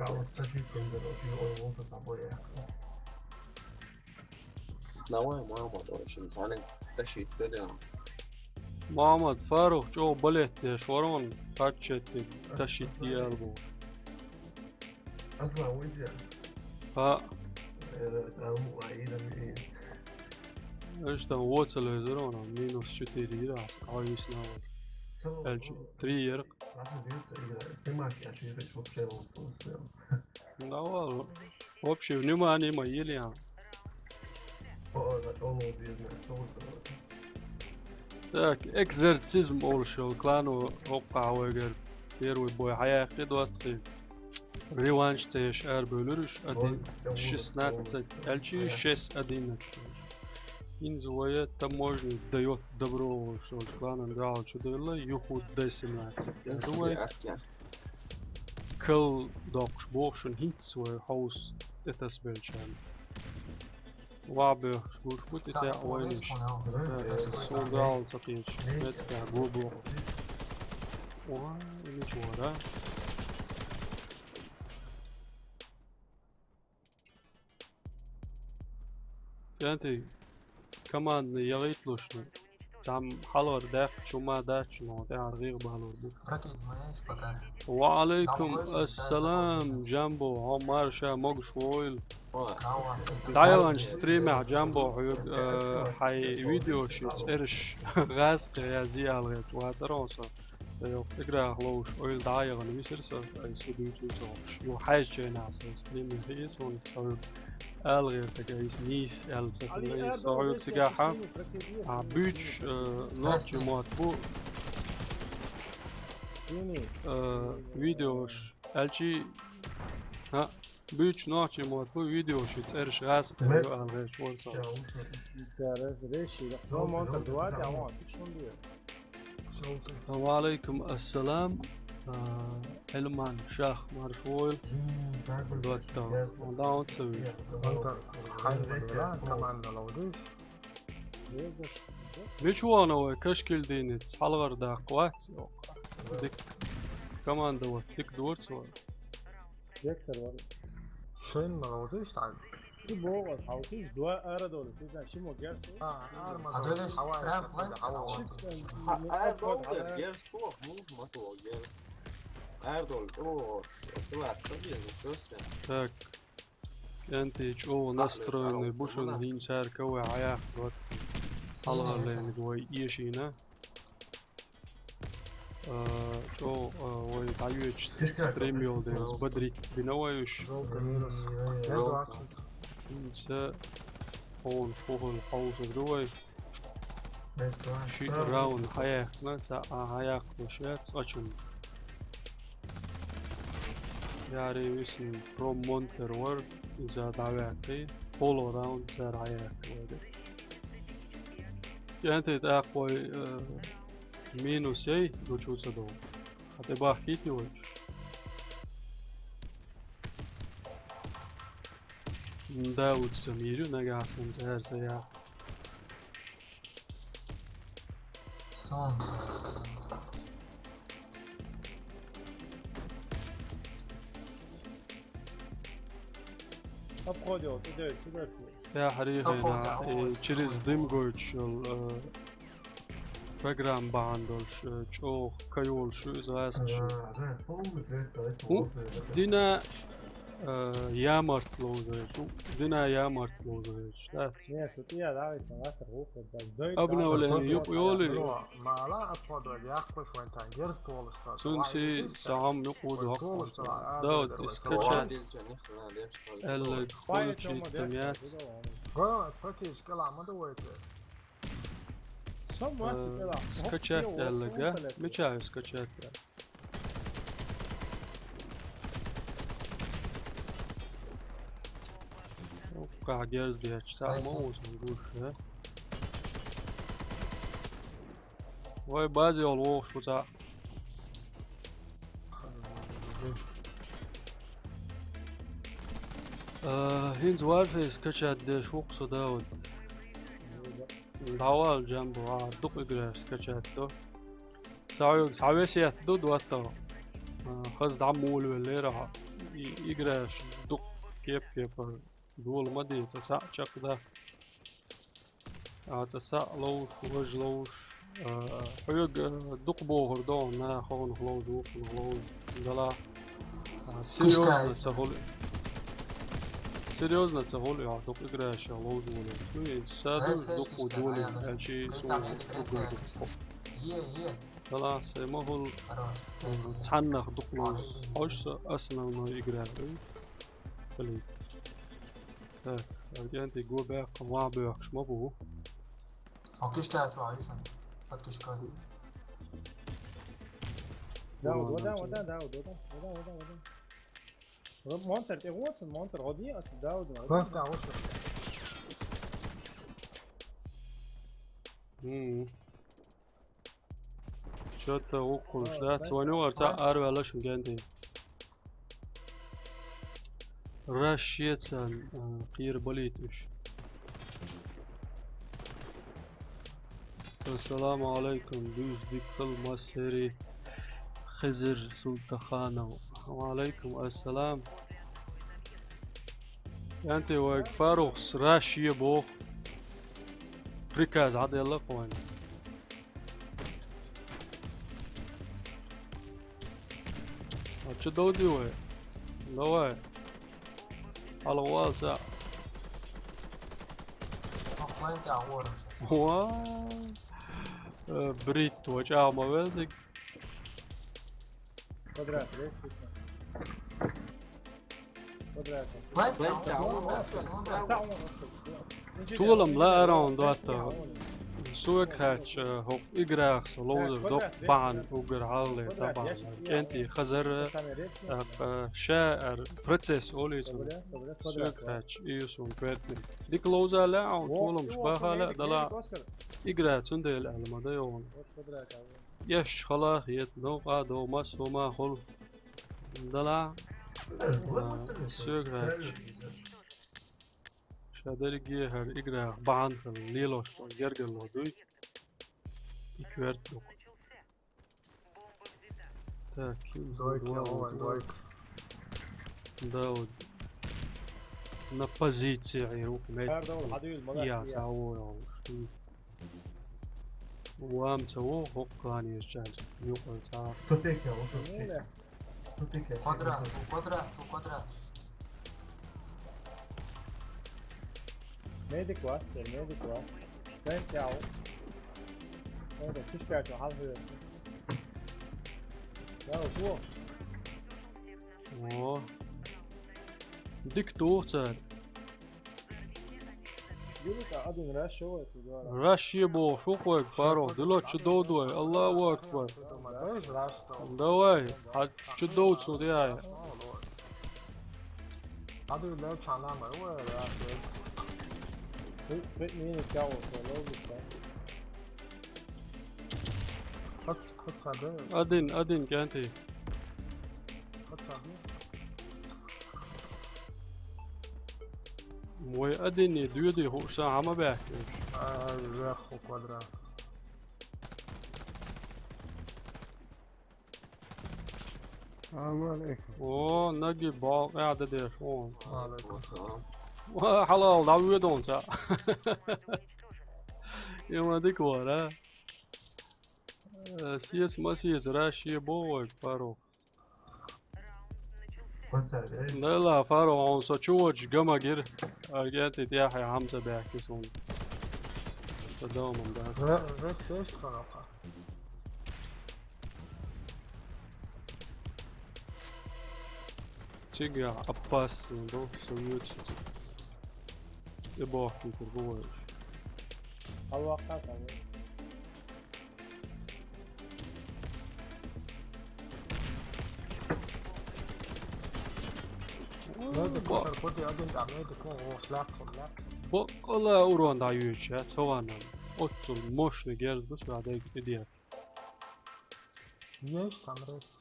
Давай, Мухаммад, очень тани ташийта де. Мухаммад, Фарух чӀогӀа балет деш вара ван, хатчетти ташийта де аьлла бохуш. Аслан, вуьйцу? ХӀаъ. Э, там, а, и там, и. Аша там вот целый зона, минус четыре ира, а висна вот. Целый зона. Три ира. Аслан, вуьйцу, игра. Снимать я чё-то вообще вот. Да ладно. Общее внимание ма йилла. Так, экзорцизм олуш йолу клано хӀоккхахь вайгара первый бой хьаяьккхи доттагӀий. Реванш ца еш арабевлира уьш, один шестнадцать, аьлчи шесть одиннадцать. ХӀинца вай таможни даёт добро олуш йолчу кланан дуьхьал чу девлла, юху Д семнадцать. Ду вай. Кал доккхуш боху шуна хӀинцца вай хьовса тӀетасбеллачарна. Ваха боьхуш гуш бу тӀе тӀе а вайнаш. Суна дуьхьал ца кхеташ, меттехь го боху. Ой, мича вара. КӀентий, командный яхийталуш. Там хьалхара даьккхача хӀума дац, но тӀехьара гӀийгӀа балур бу. Ракет, ма еш пока. Ва алейкум ассалам, Джамбо, хьо марша могуш войла. ДӀаяханчу стримехь, Джамбо, хьоьга, э, хьайн видеоши цӀераш гӀазкхи язъе аьлла гӀерташ вацара хьо со. Сан йоккха играх ловш, ойла дӀа а яхана висира со, ай, со дуьйцуьйту хьокхуш. Ю хьаьжча хьенахь сан стримера хиира суна, со хьоьга ала гӀертарг, ай, иза нийса аьлла ца хилла, иза со хьоьга цигахь а, а, буьйцуш, э, нохчийн мотт бу, э, видеош, аьлчи, а, буьйцуш нохчийн мотт бу, видеоши цӀераш гӀазкхи ю ала гӀерташ вара со. Цара решила. Роман, тар дуа, тя вон, фикшун дуа. Ва алейкум ассалам. А, Элман Шах, марша войла. ДоттагӀа. Даун ца вуьйш. Команда ловзуш. Мича вахана вай Кашкильдиница, хьалхара даккха вац? Дика команда вац, дика дора цо. Вектор вара. Шайн ма ловзуьйтуш цхьаьна. Шу боху аса, хьовсийша, дуа ара долу, шу цхьаьна ши мо герз ту? А, ара ма долу, хьава ара долу, герз ту, хӀун ма ту герз. Ара долу, о, шу лаьцна беза, просто. Так. КӀентий чӀогӀа настроенный бу шуна, хӀинца цара кавай хьаяьккхина. Хьалхара лайниг вай эшийна. А, чӀогӀа, а, вай дӀайоьдуш стрим йолу дела, бодрить бина вай уьш. ХӀинца хьуна хӀун хила хьовсур ду вай. Шиъ раунд хьаяьккхина, цхьа а хьаяьккхалуш яц цкъачунна. Яре висина проммонтер вара, иза дӀаваьккхи, кхоалгӀа раунд цара хьаяьккхи вай де. КӀентий тӀаккха вай, э, минус яй, гучу ца догӀу. Хьан тӀе бахкийти вайчу? Дауд сан мийр ю, нагахь санна цара ца яхь. Сон. Обходил, иди сюда. Я хьарийхина, и через дым гойтуш йолу, э, программа бахьана долуш, э, чӀогӀа кайолуш ю иза гӀазкхаша. ХӀун дина, э, ямарт ловзуьйтуш, хӀун дина ямарт ловзуьйтуш, да? Не, шу тӀе а дӀавитина латтар гӀуллакх дай. Обновление юкъа йолий? Мала обхода яккхуш вайн цхьаьна герз толуш ца. Цунций сан хӀума юкъа ву дохку. Да, вот и скачать. Аьлла, хуьлучу там яц. Го, пакетик кӀела ма ду вай те. Э, скачать аьлла, га? Мича ю скачать аьлла? Уккха герз дечу, цхьа ма ву сан гуш, а? Вай базе йолу вохуш ву цхьа. Э, хӀинца Warface скачать деш ву-кх со, Дауд. ДӀавала, Джамбо, ахьа дукха играш скачать до. Цхьа, цхьа весет ду, доттагӀа. А, хаза дӀа мула веллера ахьа. И играш дукха кеп-кепара дола ма де, цкъа цхьаъ чекхда. А, цкъа цхьаъ ловзуш, важа ловзуш. А, хьоьга дукха бохур ду хьуна, наха хӀокхунах ловзу, вукхунах ловзу. Дала. А, серьёзно ца хуьлу. Серьёзно ца хуьлу, я, дукха играш ловзу вале. Ну, и саду дукха долу, аьлчи суна уггар дукха. Дала, се ма хуьлу, цхьаннах дукха ловзу. Хьожа со основной игра. Блин. Так, агенты го баьккха, ма боьхкуш ма бу. Окей, что я чувствую, подписчик. Да, вот, вот, да, вот, да, вот, да, вот, да, вот, да, вот, да. Монстр, ты вот, монстр, вот не, а сюда, вот, вот. Вот, да, вот. Мгм. Чё-то укхунаш, да? Цо нугӀар цхьаъ араваьлла шун генди. Рашеца, а, кхера балийта уьш. Ассаламу алейкум, дуьйцу дика хила массери Хизир Султаханов. Ва алейкум ассалам. Анти вайга Фарухс Рашия боху. приказ хьаделла кхойна. А чу довди вай? Давай. Хьала валца. Ва. Э, брит, ва чӀагӀ ма велдиг. Квадрат, лестница. Квадрат. Толам ла аран доатта. Сук хач, э, хӀокху играх со ловзар доккха бахьана уггар хьалле, цхьа бахьана. КӀентий хазар, э, ша ар процесс олий цунна. Сук хач, и сун коьртниг. Дика ловза лаьа, толам баха лаьа, дала игра цундела аьлла ма дай оха. Еш хала хета, новкъа дов, массо ма хуьлу. Дала, а, соьга хаьттича. Ша дерриге хӀара играх бахьана хила лелош долу гергарло дуй. И коьрта ду. Так, кин Дойка, зуд ой, ван дойка. Дауд. На позиции Ӏийра ву-кх меттиг. Хьардовла, хьадуьйла, ма гатта. Я, я. Цхьа вон йолуш. Ван ца ву, хӀокху гӀанийчу чӀаьрца. Юкъара цхьа. Кто ты, кого, кто ты? Муьле? Кто ты, кого? Квадрат, квадрат, квадрат. Медик вац, церан медик вац. Вен цӀе ву. Вен, чуьш кхаьчча хьалхавоьшу. Яу, фу. О. Дика туху цара. Юрика, один раз шо вай цу дуьра. Раш е боху, шу кхойга паро, дила чу довдой, Аллаху акбар. Давай, хьа чу дов цу диай. Хьадуьйла цхьана ма вай, раш е. Пи-, пи-, минус яу, логика. Хац, хац, а, да? Один, один, кӀентий. Хац, а, да? Вай один доьдий хууш сан хьан ма баьхкира? А, вехху квадрат. Салам алейкум. О, наги бал, а, да деш, о. Ва алейкум салам. Ва, хьалал, да, вуьйдон ца. Има дика вара. Э, сес ма сес, раш е бо вай, паро. Ла, Фаро, хьуна со чу вочу гама гира. Аргентий тӀехь хьай хьамца баьхки суна. Со доман дац. Ра-, ра-, сеш ца гӀапа. Цига опасно ду, со вуьйцу. И бохкин кур бу вай. Аллахьа салам. Надо бо-, котар, коти один там, это ко, о, слаб, слаб. Бо-, боккъала урон дӀайоьдуш, цо ванна. Оццул мощный герз ду, ша дайга тӀедеха. Еш, самрес.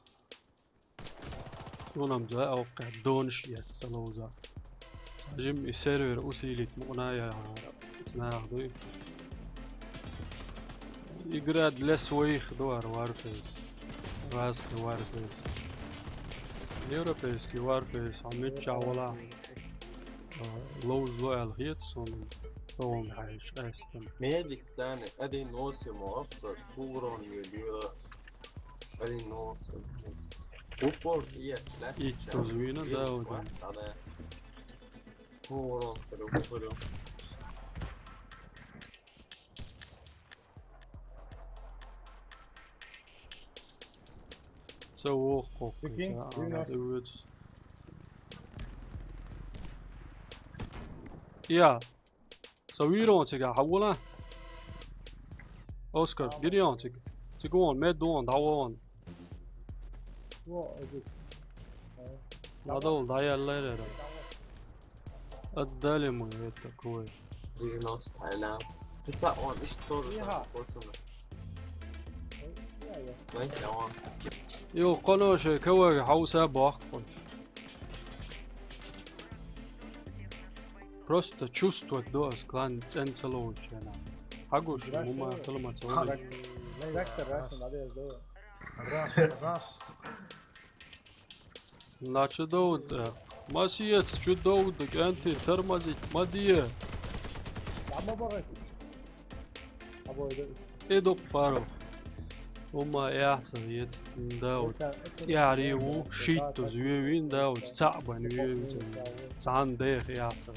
Цунам за а воккхехь донаш эцна ца ловза. Жим и сервер усилить мукъна яхьара. Нах дуй. Игра для своих ду ара Warface. Разный Warface. Европейский Warface, а мичча вала. А, ловзло аьлла хета суна. Тохам хьаьжа, астам. Медик царна один ноль семь вапца, кугрон ю дира. Один ноль семь. Упор, я, да? И кто звена, да, вот он. Ага. О, прям, прям. Це вогӀу кхоккхуьйту, прикинь, а, девяносто. Дивиться. Я. Со вийр вон цигахь, хьан вуна? Оскар, гири вон цига. Цига вон, мед вон, дӀавон. Во, эгит. ДӀадовла, дӀаяллера. Отдали мы это, кой. Девяносто, аля. Цу ца он, иштта тоже самое, пацаны. Знаете, а он. Йо, кхоно шайн кавага хьовса бохкуш. Просто чувствовать до ас клан цӀен ца ловучу хенахь. Хьагуш, мума хила ма ца вара. Трактор раз надо ду. Раз, раз. На чу довда? Масиец чу довда, кӀентий, тормозить ма де. Там оборот. Эдукъ пару. Ума яхса ет. Дауд. Яри у шит то звеви, Дауд. Цабан веви. Сан дех яхса.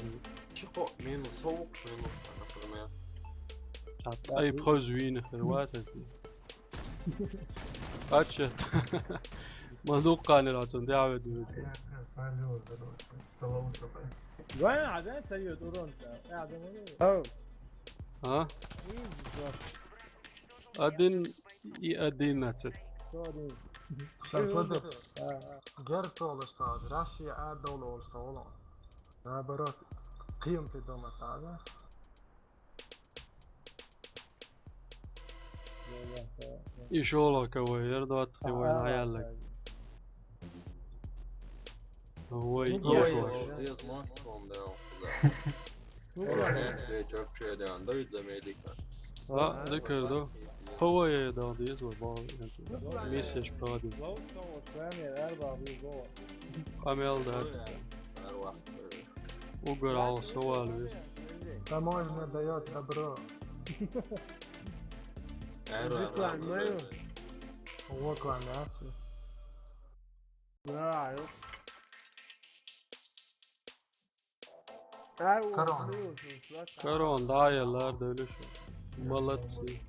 Чико минус, совук минус, например. Ай, пхоз вин хервата. Ача. Мадуккани рацун дяве дивит. Вань, а да, цайот урон ца. Я думаю. О. А? Один и одиннадцать. Сто одиннадцать. Шарпада. А, а. Герстолаш саз, Раши а доллар сала. Наоборот, ким ты дома таза? Ишола кавайер дот хивай наяллаг. Ой, ой, ой. Здесь можно, он дал. Ой, нет, я чё, чё, да, он дают за медика. А, да, когда? Хавай, да, здесь вот бал. Месяц падает. Камел, да. Угорал, сувал. Таможня дает добро. Реклама. Реклама. Корон. Корон, да, я лар дөлүш. Молодцы.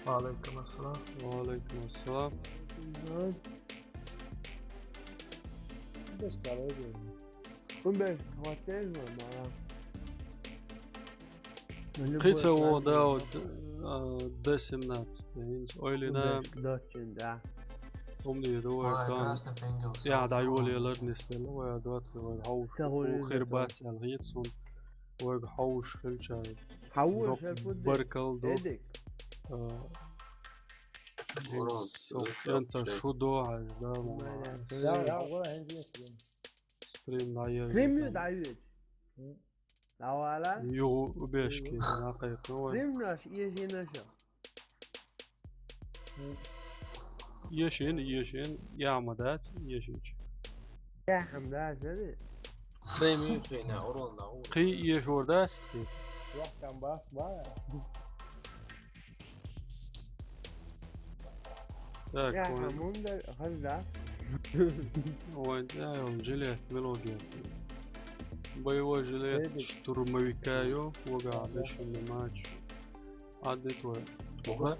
Алейкум ассалам. Алейкум ассалам. Без дороги. Кунбе, хватит же, мама. Кыца о, да, вот, а, Д семнадцать. Ойлина. Да, да. Умни, да, ой, красный пингвин. Я, да, ёле лар не стелла, ой, да, вот, ой, хау, хербас, я, гит сон. Ой, хауш, хелчай. Хауш, баркал, да. Эдик. А, Ворон, эн-, энта шудо, ай, да, мама. Да, да, ворон, энди стрим. Стрим на ё. Стрим ю даёт. Давала. Ю убежки, на кайф, ну, ой. Стрим наш, еши наша. Ешин, ешин, яма да, ешич. Я хам да, саби. Стрим ю хейна, урон да, урон. Кый еш орда, стрим. Ё, там бас, ба. Так, я ой. Хамун да, хазда. Ой, да, он жилет, мелодия. Боевой жилет штурмовика, ё, вога, обещанный матч. Адет ой. Ого.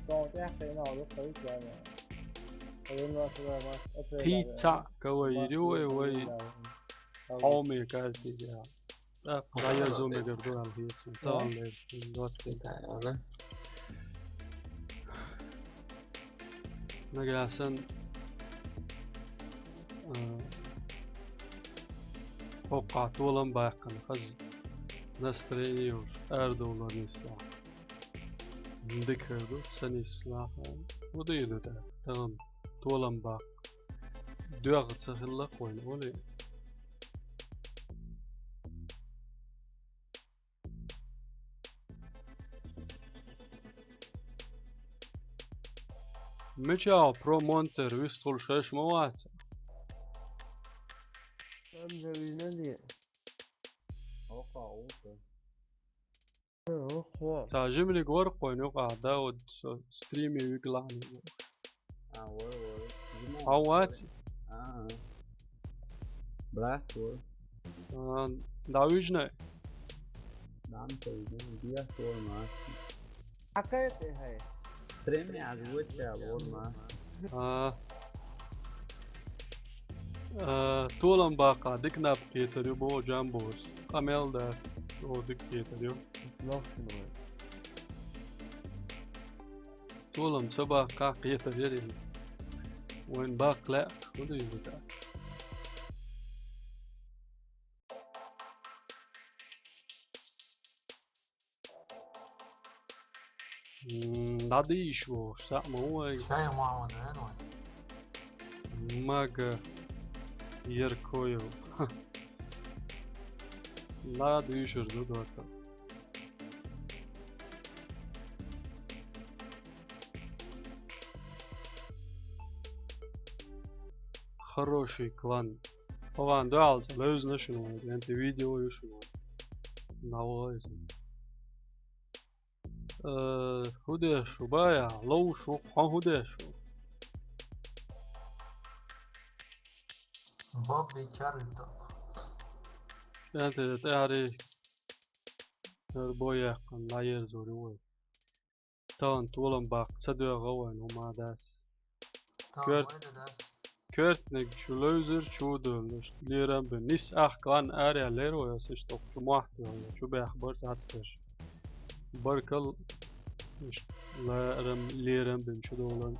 Сон тяхтайна, ой, ой, ой. Ой, ой, ой, ой. Пицца, кого, ой, ой. Ой, ой. Ой, ой. Омега, я. Так, я зомби герду алхи. Тон лер, вот. Нагасан, а, хокка толам баккан, хаз настроение уж, ар доллар несла. Дикерду, санисла. Вот и это, там, толам бак. Дюагъ цахилла къойна, оли. Мича промонтер вистхул шеш ма вац. Там же вина ди. Оха, оха. Оха. Та жимли гор къойна, оха, да, вот со-, стриме виклани. А, ой, ой. А, вац? А, а. Блах, ой. А, да, вижна. Дан, то вижна, диа, ой, ма. А какая ты, хай? Стриме озвуча, ой, ма. А. А, толам бакъа, дик наб кетер ю, бо, жамбос. Къамел да, о, дик кетер ю. Лох шуну. Толам ца бакъа кетер ю. Вайн бакъ ла, о да ю да. М, надо ещё, что мы, ой. Чай, мама, да, ну? Мага Яркоев. Надо ещё жду двадцать. Хороший клан. Ован да алца, лёз нашин, энти видео юшин. Навоз. Э, хӀун деш ву, бая? Ловш ву, хьо хӀун деш ву? Бобби чарли то. КӀентий тӀаьхьарий, хӀара бой яьккхина, дӀаерзор ю вай. Тахана толам баккха ца доьгӀа вайна хӀума дац. Тахана Коьрт-, вайна дац. Коьртниг чу левзар, чу а доьллаш, лерам бина. Нис ах клан араяьллера вай, аса иштта чу мохь тоьхна, чу баьхна бара цхьацца. Баркал, иштта ларам, лерам бина чу долан.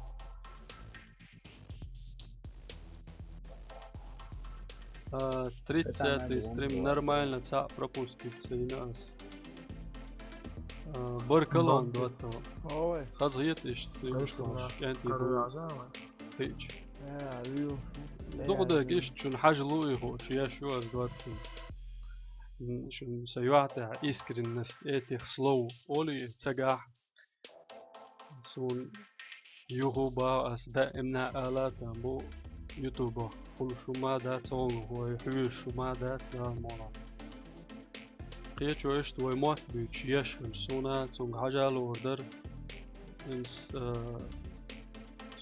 А, тридцатый стрим нормально, цхьаъ пропустить ца йина ас. А, баркал хьона, ДоттагӀа. Ой. Хазахета иштта стримаш, кӀентий бу. Хиъча. Дукха дерг иштта шуна хьажа луъий хьо, шу еш ю ас, ДоттагӀа. М, шуна са юьхь тӀехь искренность этих слов олий цигахь. Суна юха а боху ас, даимна а алатан бу, ютубах хуьлуш хӀума дац, цунах вай хьоьжуш хӀума дац, Дала мукъ лахь. Кхечо иштта вай мотт буьйцуш еш хилча, суна цунга хьажа луур дара. Инс, а,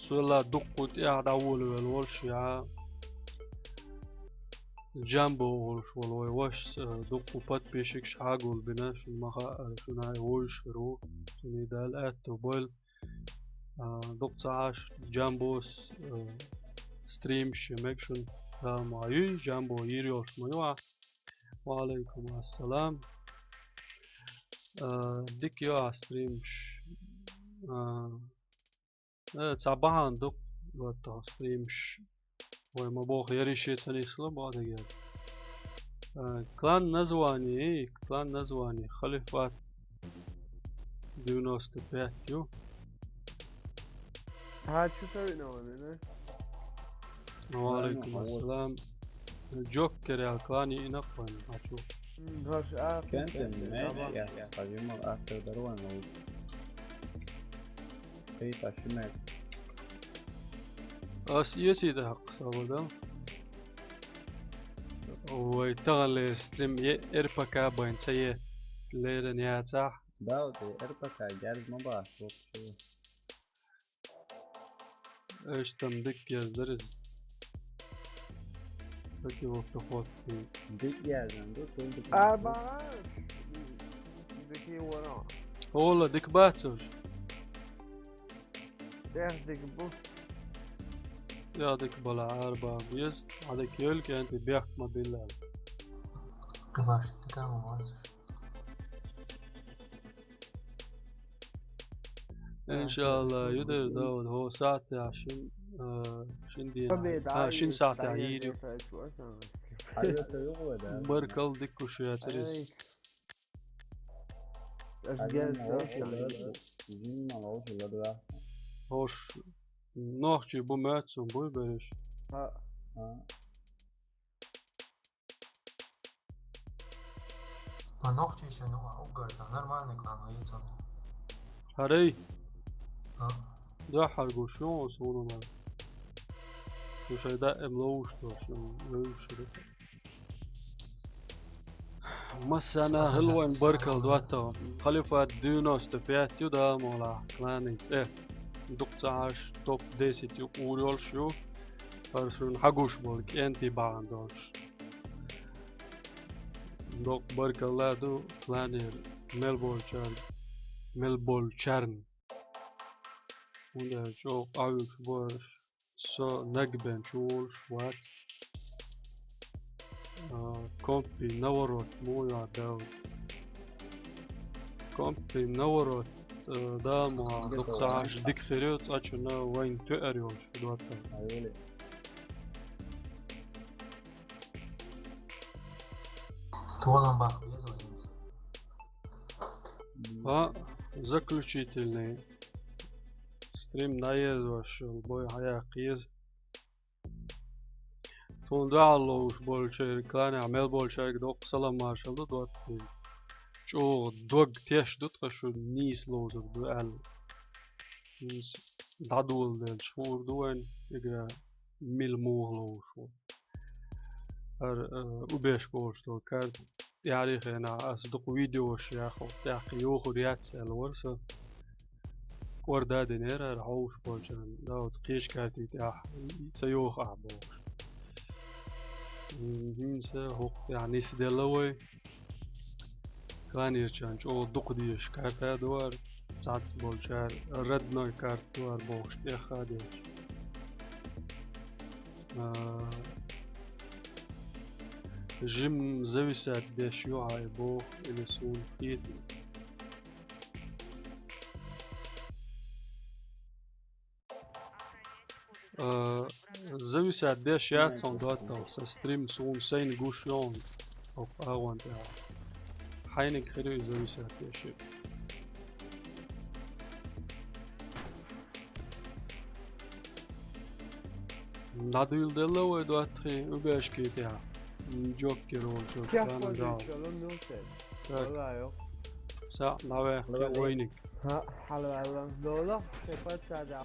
суьла дуккха тӀехь дӀаволавелла волуш я Джамбо олуш волу вай вашас, а, дуккха подписчикаш хьагулбина, шуна ма хаъара, шуна и вовзаш хир ву, шуна и Дала аьтто бойла. А, дукха ца Ӏаш Джамбос, а, стримаш мега шуна, Дала ма юй, Джамбо йийр йолуш ма ю ахь. Ва Ӏалайкум ассалам. А, дика ю ахь стримаш. А, Э, цхьа бахьана ду, вот, стримаш. Вай ма боху, яриш ца нисло, боху дагера. Э, клан название, эй, клан название, Халифат девяносто пять ю. А, чу со вина ван, да? Ва Ӏалайкум ассалам. Джокер ял клан йина вайн, а чу. М, хаш, а, Кентин, кентин, мега, ама я, я, хажимал, а, ты дарван, ну. Кхета ши мега. Ас эсий тӀаккха, сагӀа дан. Вай таханлера стрим е-, РПК байн ца е-, леран яцахь. Да, вот и РПК герз ма бац, вообще. Эш там дика герз дара иза. Какие вот ход. Дика герз, ду, тун дика. Арба. Дика вара. Ола, дика бац уж. Дехь дика бу. Я дика бала арба беза, а дика йолу кӀентий бехк ма билла. Кабаш, дика ма вац. Иншалла, юдер Дауд, хӀо сахьтехь шин, а, шин дийнахь. А, шин сахьтехь йийр ю. Баркал, дика гуш яцара иза. ХӀорш нохчий бу моьтту суна, буй берриш? Ма нохчий шен уггар, нормальный клан вайца. ХӀарий? А? Дуьххьара гуш ю суна мара. Шу шайн даим ловуш долуш, м, ловуш ду. Массарна хила вайн баркалла, ДоттагӀа. Халифат девяносто пять ю, Дала мукъ лахь, кланийн цӀе. Дукха ца Ӏаш, топ десять ю, къур йолуш ю. ХӀара шуна хьагуш болу кӀентий бахьана долуш. Доккха баркалла ду кланера мел болчаьрга, мел болчарна. ХӀунда аьлча чӀогӀа къахьоьгуш бу аьрш. Со нагбен чу волуш вац. А, компи наворот муха йо, Дауд? Компи наворот, э, Дала мукъ лахь, дукха ца Ӏаш дика хир ю, цкъачунна вайн тоьар йолуш ДоттагӀа. Толам баккха беза вай хӀинца. А, заключительный стрим дӀаерзош йолу бой хьаяккха еза. Тхуна дуьхьал ловуш болчерга, кланехь мел болчаьрга доккха салам маршалла ду, ДоттагӀа. ЧӀогӀа дог теш ду тхан шу нийса ловзур ду аьлла. Нийса дӀадоладелча хуур ду вайн, игра мила муха ловуш ву. ХӀара, э, убеш болуш долу карта тӀаьхьарий хенахь аса дукха видеош яхо, тӀаккха йохур яц аьлла вара со. КӀорда динера хӀара хьовш болчарна, да, вот кхечу картий тӀехь ца йоху ахь бохуш. М, хӀинца хӀокху тӀехь нисделла вай. Кланерчарна чӀогӀа дукха дезаш карта ду хӀара, цхьацца болчара родной карта ду хӀара бохуш тӀех а дезаш. А, жим зависать деш ю хьай боху, или суна хетий. А, зависать деш яц хьуна доттагӀа, сан стрим суна сайна гуш йогӀу хӀокху агӀон тӀехь. Хьайниг хир ю зависать деш. ДӀадуьйладелла вай доттагӀий убешкий тӀехь. Джокер волчу Чехка Жанна Дал. Дича лун нултер. Так. Валлахьи, йо. Са, навехки вайниг. Ха, хьалаваьлла. Дола, се пачча да.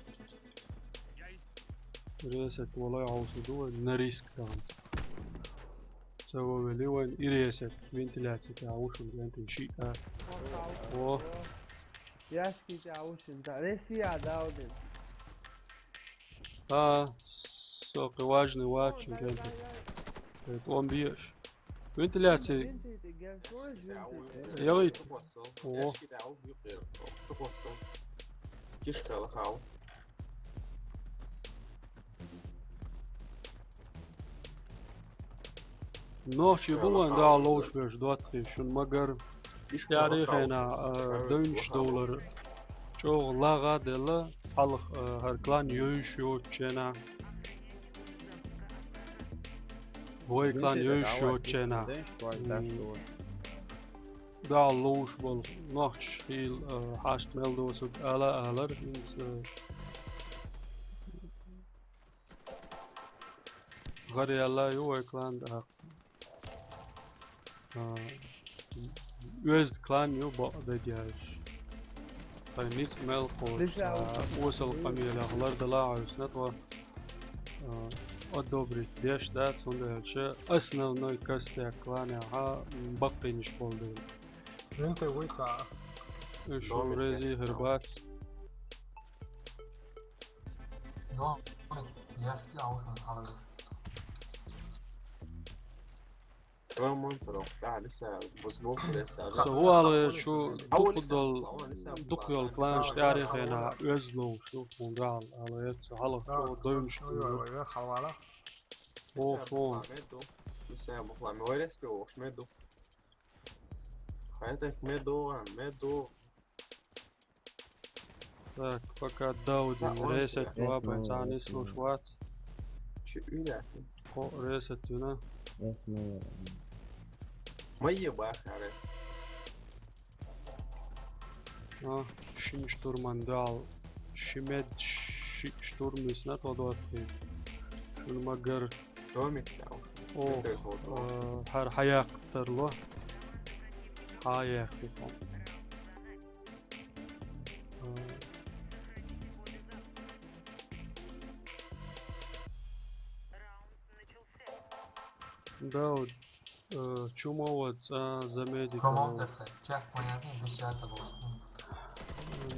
Ресет валай хьовса ду вай, на риск дан. Ца вовели вайн и ресет, вентиляция тӀехь вушун вентин шиъ а. О. Яшки тӀехь вушун, да, Россия даудин. А, со кхи важный вачин кенти. Тон биеш. Вентиляция. Ялыт. О. Кишкала хау. Нохчий бу вайн дагӀа ловш берш доттагӀий шун, магар тӀаьхьарий хенахь, а, девнаш доллар чӀогӀа лагӀа а делла, хьалха, а, хӀара клан йойуш йоцучу хенахь. Вай клан йойуш йоцучу хенахь. М. ДагӀа ловш болу нохчаш хийла, а, хьашт мел доцург ала а алар, хӀинца, а, гӀар яьлла ю вай клан тӀаккха. А, оьзда клан ю бакъ дагайш. Тхайн ницкъ мел кхочуш, а, осал къамелех лардала а хьовсина тхо, а, одобрить деш дац, хӀунда аьлча основной костяк кланехь, м, баккхийнаш болу дела. Винтер вуй цхьа. Уьш шу рези хир бац. Со хӀу ала шу дукха долу, дукха йолу кланаш тӀаьхьарий хенахь оьзда ловш ю, хӀунда аьлла, ала яц хьалха чӀогӀа девнаш ду. О, фон. Хай так меду, меду. Так, пока Даудин ресет вабайн, цхьа нислуш вац. Чу уьлаьцна. Кхо ресет юна. Ма е бахаре. А, шин штурман дал. Ши мед, ши штурм исна тодоций. Шун магар. Домик тау. О, э, хьар хьаяккха тарло. Хьаяккха. Э. Да, вот, э, чума вот, а, за медика. Промоутер, чек понятно, без чата был.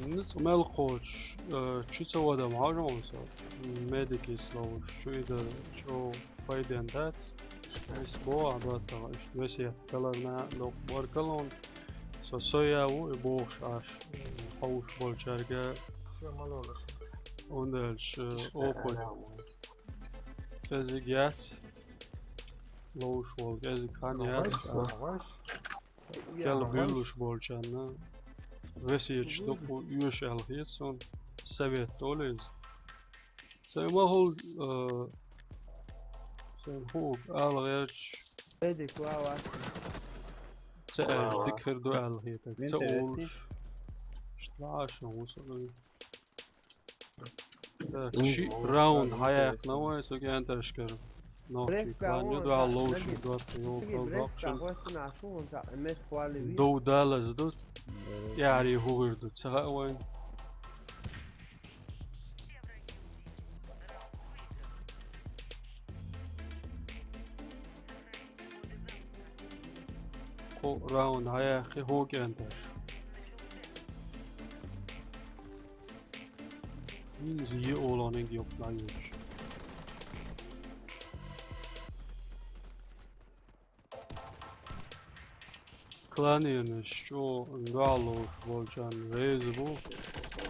Ницкъ мел кхочуш, э, чу ца вадам хьажа ван со. Медик исловуш, чу идар, чу пайден дац. Ис бо а доттагӀа, иш весет каларна докъ баркаллон. Со соя ву, и бохуш аш, э, хьовш болчарга. Всё, молодец. Он дальше, э, опыт. КӀезиг яц. Ловш волу кӀезиг хан яц. Кел буьйлуш болчарна весеташ дукха оьшу аьлла хета суна. Совет долу иза. Сайн ма хул, а, сайн хӀуъа ала гӀерташ. Ца аьлча дика хир ду аьлла хета. Ца олуш. Ишта лаша вусалуй. Так, ши раунд хьаяьккхина вай, со кӀенташкара. Нохчий клан ю, дуьхьал ловший доцца, йолу кал доккхушан. Дов далаза ду. Яри хӀугӀир ду, ца хаьа вайн. О, раунд хьаяьккхи хӀокӀенташ. Минза йиъолгӀаниг йоккха йолуш. Кланенаш чӀогӀа дуьхьал ловш болчарна реза бу,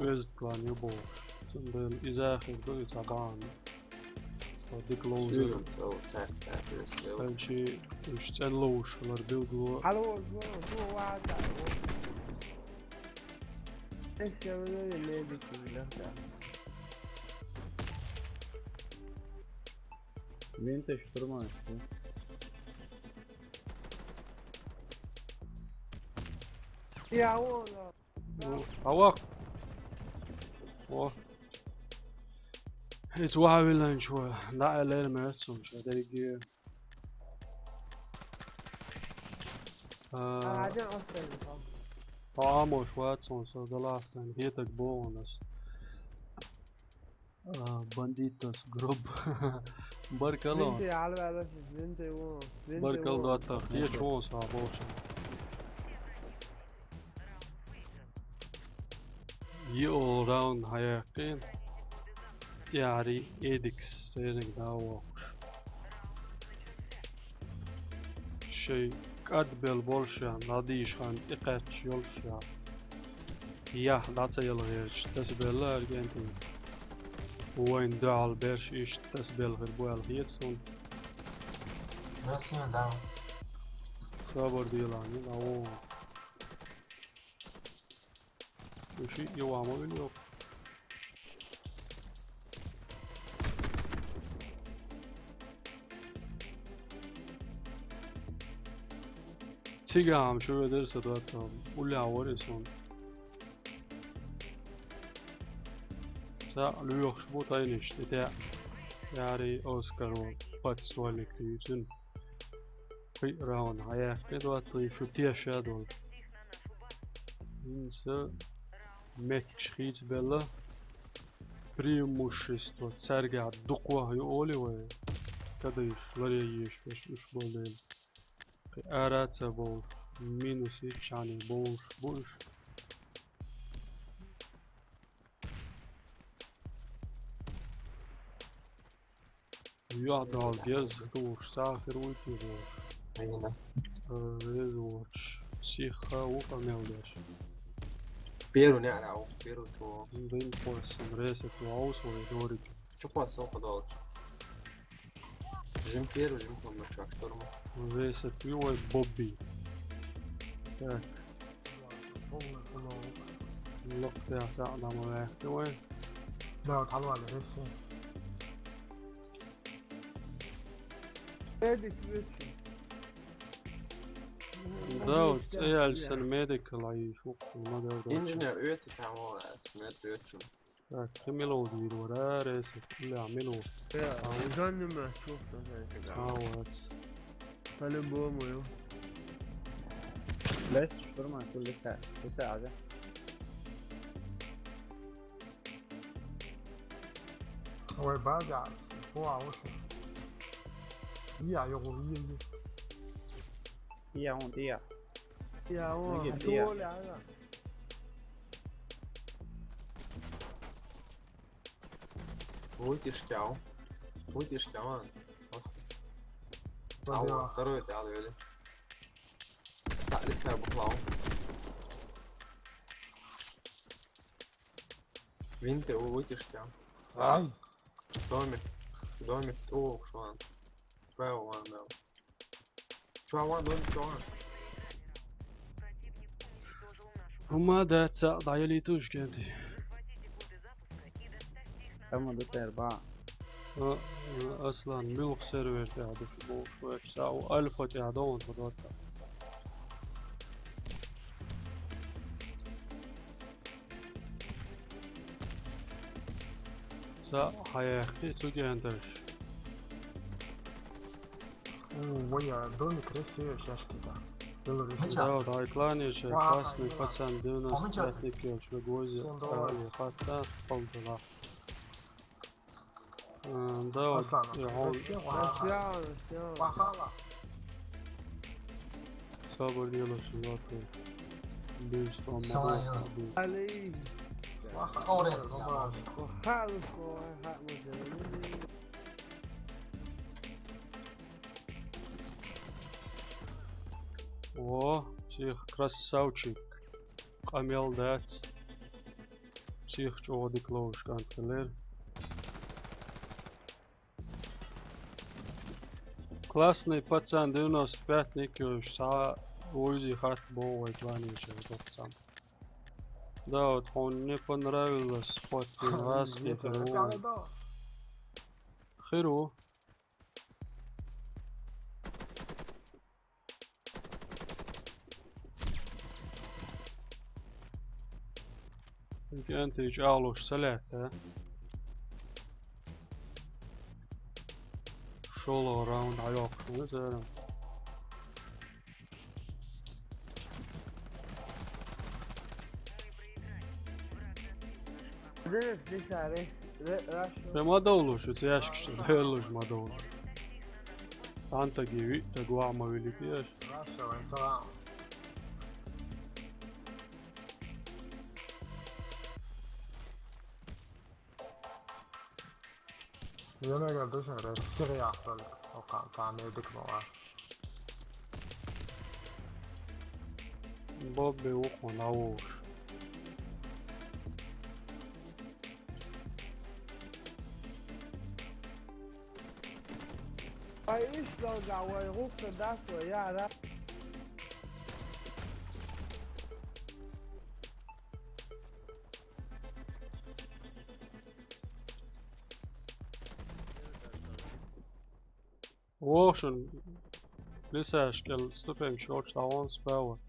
оьзда клан ю бохуш. Цундела иза хир ду и цхьа бахьана. Со дика ловзар. Хьан ши уьш цӀена ловш хилар билгало. Хьало, зо, зо, ваца. Эс я веза медик лахта. Винта штурман. Я, о, да. О, авах. О. Иза ваха виланчо, дӀа а лер меца цунна, ша дерриге. А, Хьан хьадин осталли хьо? Хьо Ӏамош вац хьуна, со далахь сан, хетаг боху хьуна ас. А, бандитас груб. Баркалла. Винти хьалаваьлла, винти ву, винти Баркалла ву. ДоттагӀа, кхечу вон схьа болчу. ЙиъолгӀа раунд хьаяьккхи, тӀаьхьарий Эдикс церниг дӀа а воккхуш. Шайн кӀад белла болуш ша, дӀадийша хан тӀекхаьчча йолуш ша. Яхь дӀа ца ялгӀерча, тасабелла аргентин. Вайн дуьхьал берш иштта тасабелла хир бу аьлла хета суна. Россия, да. Собар делахь, мила вон. Уьш и вама вина йоккха. Цигахь ма шу ведар са доттагӀа, уллехь вара и суна. Ца лоьхуш бу тайнаш, тӀе тӀе. Яри Оскаро подствольник дуьйцина. Кхин а раунд хьаяьккхи, доттагӀий, шу теша долу. ХӀинца меттигаш хийцабелла. Преимущество цаьргахь дукха ю олий вай. Кадайш ларъеш берш уьш болу дела. Кхин ара а ца бовлуш, минус иччхьана бовлуш бу уьш. Юьхь-дуьхьал герз тухуш, сагӀа хир вуй те бохуш. Айна. Э, реза воцуш. Сихха ву къамел деш. Первый неӀара ву, первый чу. Дин кхоьссина, ресет ву хьовса вай дориг. Чу кхоьссина кху долчу. Жим первый, жим хӀуманчохь штурма. Весет ву вай Бобби. Так. Лакхтехь цхьаъ дӀа ма ваьхки вай. Да, вот хьалвале, весет. Медик вуьту. Да, вот цӀе яьлча сан медик лайш ву, ма дара. Инженер оьцу там, с мед оьцу. Так, кхин мила ву дийр вара, ресет, кхуллехь мила ву? Я, а, ужан нема, чух, сан хай. А, вот. По-любому, ю. Лес, штурман, кул лиса, лиса, аза. Ой, база, фу, а, вот. Я, я, я, я. Я, он, я. Я, он, Нигде, я. Доля, а. Вытяжки, ау. Вытяжки, ау. Просто. Ау, второй ты, ау, вели. Так, лица бухлау. Винты, у, вытяжки, ау. Ай. Домик. Домик. О, шуан. Право, ван, да. Чуьхьа ван, дон, чуьхьа ван. ХӀумма дац, цхьаъ дӀаялийта уьш кӀентий. Амма ду церан бан. А, а, Аслан, муьлха сервер тӀехь ду шу бохуш ваьш? Цхьаъ ву Альфа тӀехь ду ван тхо доцца. Цхьаъ хьаяьккхи цу кӀенташа. У, вай, а, домик красивый, шашки, да. Белорусский. Да, вот, Айклане же, классный пацан, девяносто пятый кило, чего гвозди, а, пацан, полдела. Э, да, вот, Аслан, я, он, красиво. Всё, всё. Пахала. Добрый день, Лёша, вот он. Бежит вам. Салам. Алей. Ваха, коврик. Ваха, ваха, ваха. О, псих, красавчик. Къамел дац. Псих чӀогӀа дика ловш кӀант хилар. Классный пацан, девяносто пять никъ йолуш, цхьа вуйзи хатта боху вай планетера пацан. Да, вот хьуна не понравилось, хоть и вас не понравилось. Хир ву. КӀентий чӀагӀлуш ца лаьтта. ШолгӀа раунд дӀайоккхуш ву цара. Ре ма довлуш, ю цӀешкаш, веллуш ма довлуш. Антаги виъ таг ваха ма вилли те аш. Йо, мегар ду шуна, сири яхтал, ока, сами дик ма ва. Бобби ухун авуш. Ай, иш долга, вай, гуфта дас, вай, яра. Вохшун лисаш кӀел ступеньш йолчу дӀавон справа.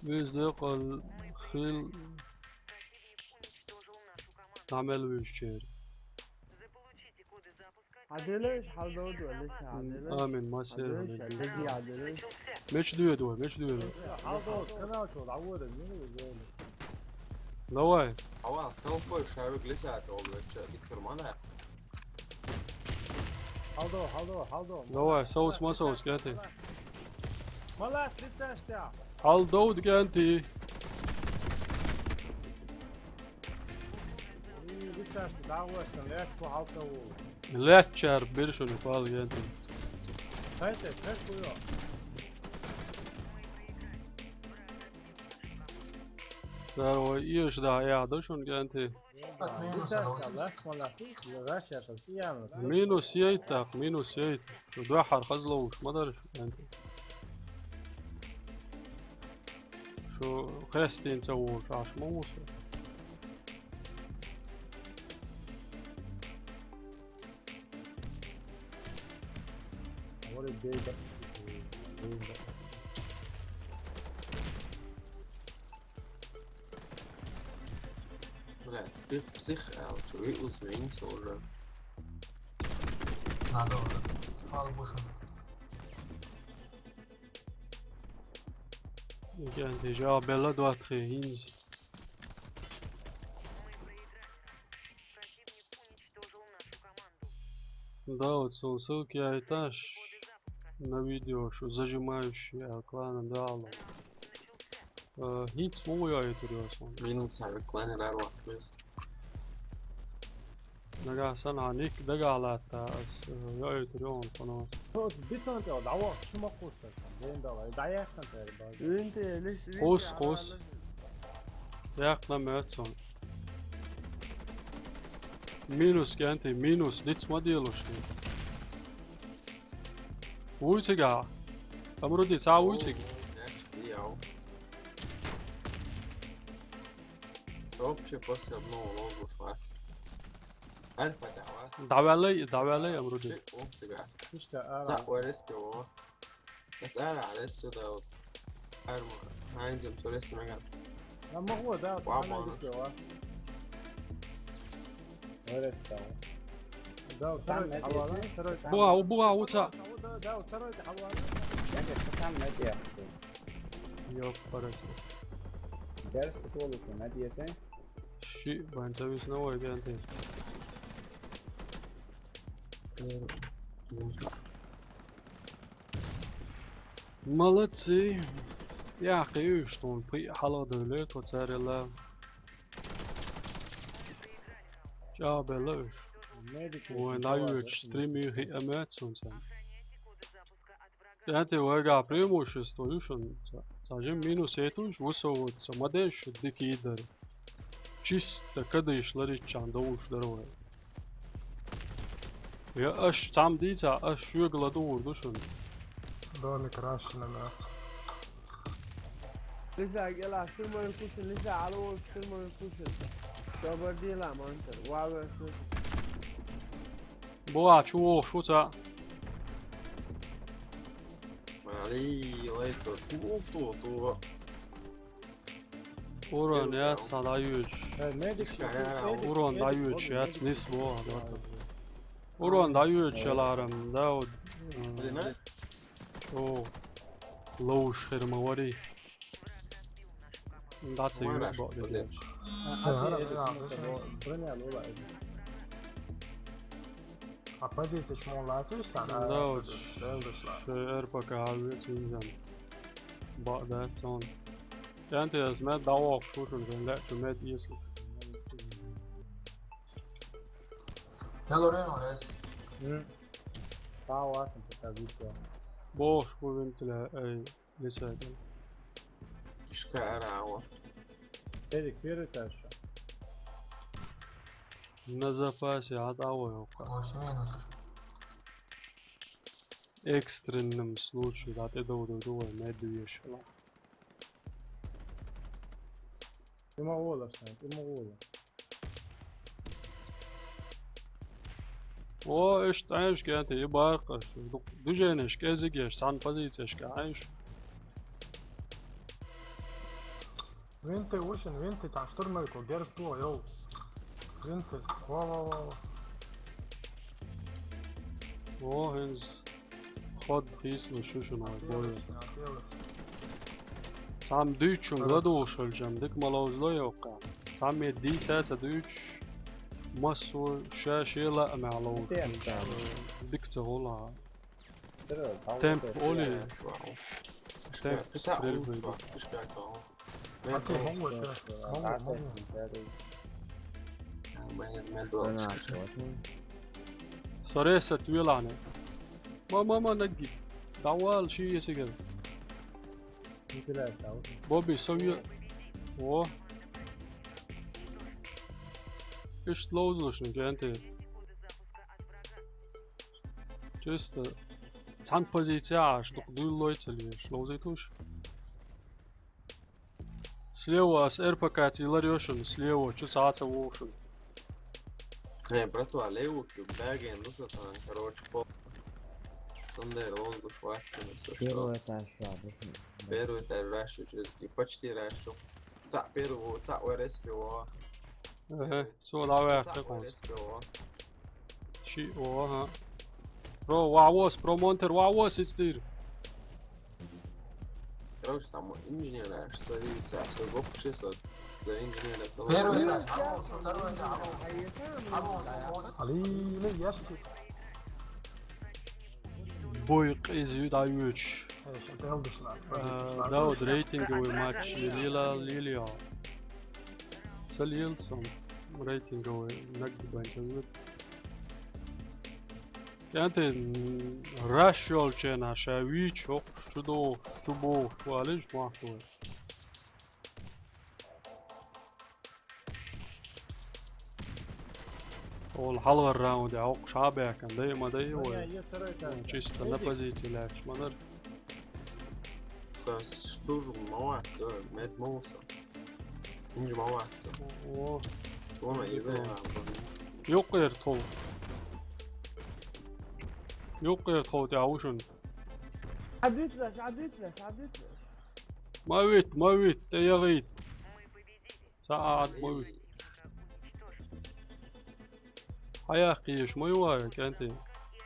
Везде къал хил намел вуьйчуьра. Хьан делаш, хьал доду, Алиса, хьан делаш? Амин, масера. Хьан делаш, хьан делаш? Меч дуьйду вай, меч дуьйду. Хьал доду, канал чу, дӀавода, мина вай. Давай. Ава, толпой шарик лиса, то, блядь, чё, дикер мана? Хьал до, хьал до, хьал до. Давай, соус, ма соус, кӀентий. Малат, лисаш тя. Хьал до, кӀентий. Лаьттачара бира шуна пал, кӀентий. Хай те, тхеш ву йо. Цара вай эша дахьа яхьа ду шуна, кӀентий. Минус яйтта, минус яйтта. Шу дуьххьара хаза ловш ма дара шу, кӀентий. Шу хестийна ца вогӀуш Ӏаш ма ву со. Блядь, ты псих, а, чё, вы узнали, что уже? Надо уже. Мало больше. Ген, déjà белла два-три, хӀинца. Да, вот сон ссылки яйташ на видео, что зажимающий, а, клана дало. Э, хӀинца муха йоуьйтур йо сон? Минус хьара клана дало, плюс. Нагахь санна хьан ник дагахь латта ас, э, йоуьйтур йо хьуна. Оцу бетон тӀе дӀавахча ма кхуссар, вен дала, дӀаяьккхина тера база. Вин тӀе, лиш, вин Кхусс, тӀе кхусс. Яьккхина моьтту суна. Минус, кӀентий, минус, диц ма делуш те. Вуй цигахь. Амруди, цхьа вуй цига. О, нечди яу. Со вообще после одного ловлу фаш. Альфа давай. ДӀаваьллай, дӀаваьллай, Амруди. Ши, о, цигахь. Иштта ара. Цхьа варес пиво. Эцара, алес сюда вот. Арма, ханджем турес меган. Ма гӀо, да, Ва, ана бана. Дикева. Варес там. Да, Там второй медиа хавала, есть? Второй. Буа, у, буа, у, ца. Да, да, второй хавала. Я говорю, что там медиа. Ёп, параси. Дерс школу медиа те. Ши, бан ца вис новой генте. Э, ну, Молодцы! Яхъе уьш тхуна пхиъ хьалха девлла, тхо царел а. ЧӀагӀбелла уьш. Вайн дӀайоьдуш стрим ю хиъа моьтту суна царна. КӀанте, вайгахь преимущество ю шуна. Ца, ца жима минус хӀетуш, высовываться ма деш, дика йийдар. Чисто кадыш лариччан довлуш дара вай. Я аш цхьамма дийца, аш шуьга ладугӀур ду шуна. Домик рашина нах. Лиса, гела, штурмовик куча, Лиса, алло, штурмовик куча. Собар дела, мантер, вавер, слушай. Бо, а чу вохуш ву ца? Али, лайсо, ту, ту, ту. Урон яц, цхьа дӀайоьдуш. Э, медик, Урон дӀайоьдуш яц, нис бо, а, да. Урон дӀайоьдуш яларам, да, вот. Блин, а? О, лоуш хир ма вари. ДӀа ца юьйху бакъдерг. А позицеш муха лацийша цхьана? Да, вот. Шайн РПК хьавеца инзан. Бакъ дац цунна. КӀанте, ас мед дӀавоккхуш ву шуна, вайн лаьа чу мед эцалуш. Hello, Reno, yes. М. Та ватан, пока видео. Бохуш бу винтиля, эй. Лисагал. Ишка ара ава. Эдик, первый этаж. На запасе, а дӀа а вайоккха. Экстренном случае, да, тӀедовдур ду вай, мед дуеш хила. Има волаш, сан, има волаш. О, иштта Ӏаьнаш кӀанте, и бакъ аш. Ду-, движенеш кӀезигеш, цхьана позицешка Ӏаьнаш. Винти вушин, винти, там штурмовик, герз ду, йоу. Винти, во, во, во, во. О, хӀинца. Ход хийцалуш ю шуна вай бой. Цхьамма дуьйцучунга ладугӀуш хилчам, дика ма ловзало йоккха. Цхьамма дийца ца дуьйцуш, массо ша шен лаамехь ловзуш хилча, дика ца хуьлу хьан. Темп оли. Темп стрельбы. Соресат велахьне. Ма, ма, ма, нагги. ДӀавала ши есигара. Боби, со ве-, о. Иштта ловзалушна кӀанте. Чисто цхьана позици Ӏаш, дукха дуьйлалой ца леш, ловзуьйтуш. Слева ас РПК цӀий ларйо шуна, слева чу цхьа а ца вогӀу шуна. Э, братва, леву кю, баген ду сатан, короче, по. Сандер лонгуш ваччана, со что? Первый этаж, что, обычно. Первый этаж, рашу, чески, почти рашу. Ца, первый, ца, РСПО. Ага. Со дӀаваьхна тхо. Ши, о, ага. Про, ваӀ вос, про монтер, ваӀ вос, ицдийр. Короче, там инженер, что и ца, что гопше, что за инженера, что. Первый этаж, алло, второй этаж, алло. Алло, алло, алло. Али, ну, ящики. Бой къиза ю дӀайоьдуш. Э, Дауд, рейтинговый матч лелийла, лелийла. Ца лела цунна рейтинговый наггубайн ца вуьйр. КӀанте, м, раш йолчу хенахь ша вийча хӀокху чу догӀуш, чу богӀуш валийча мохь вай. Ола хьалхара раунд хьокхуш хьа а баьхкина, дай а ма дай вай. Чисто на позиции лаьтташ ма дара. Ас штурм ма вац, мед ма ву со. Инжа ма вац. О. Вон а иза. Юккъера тхов. Юккъера тхов тӀехь ву шуна. Ма вит, ма вит, тӀе яхийта. Ца Ӏад ма вуьту. Хьаяккхийша ма ю вай, кӀанте.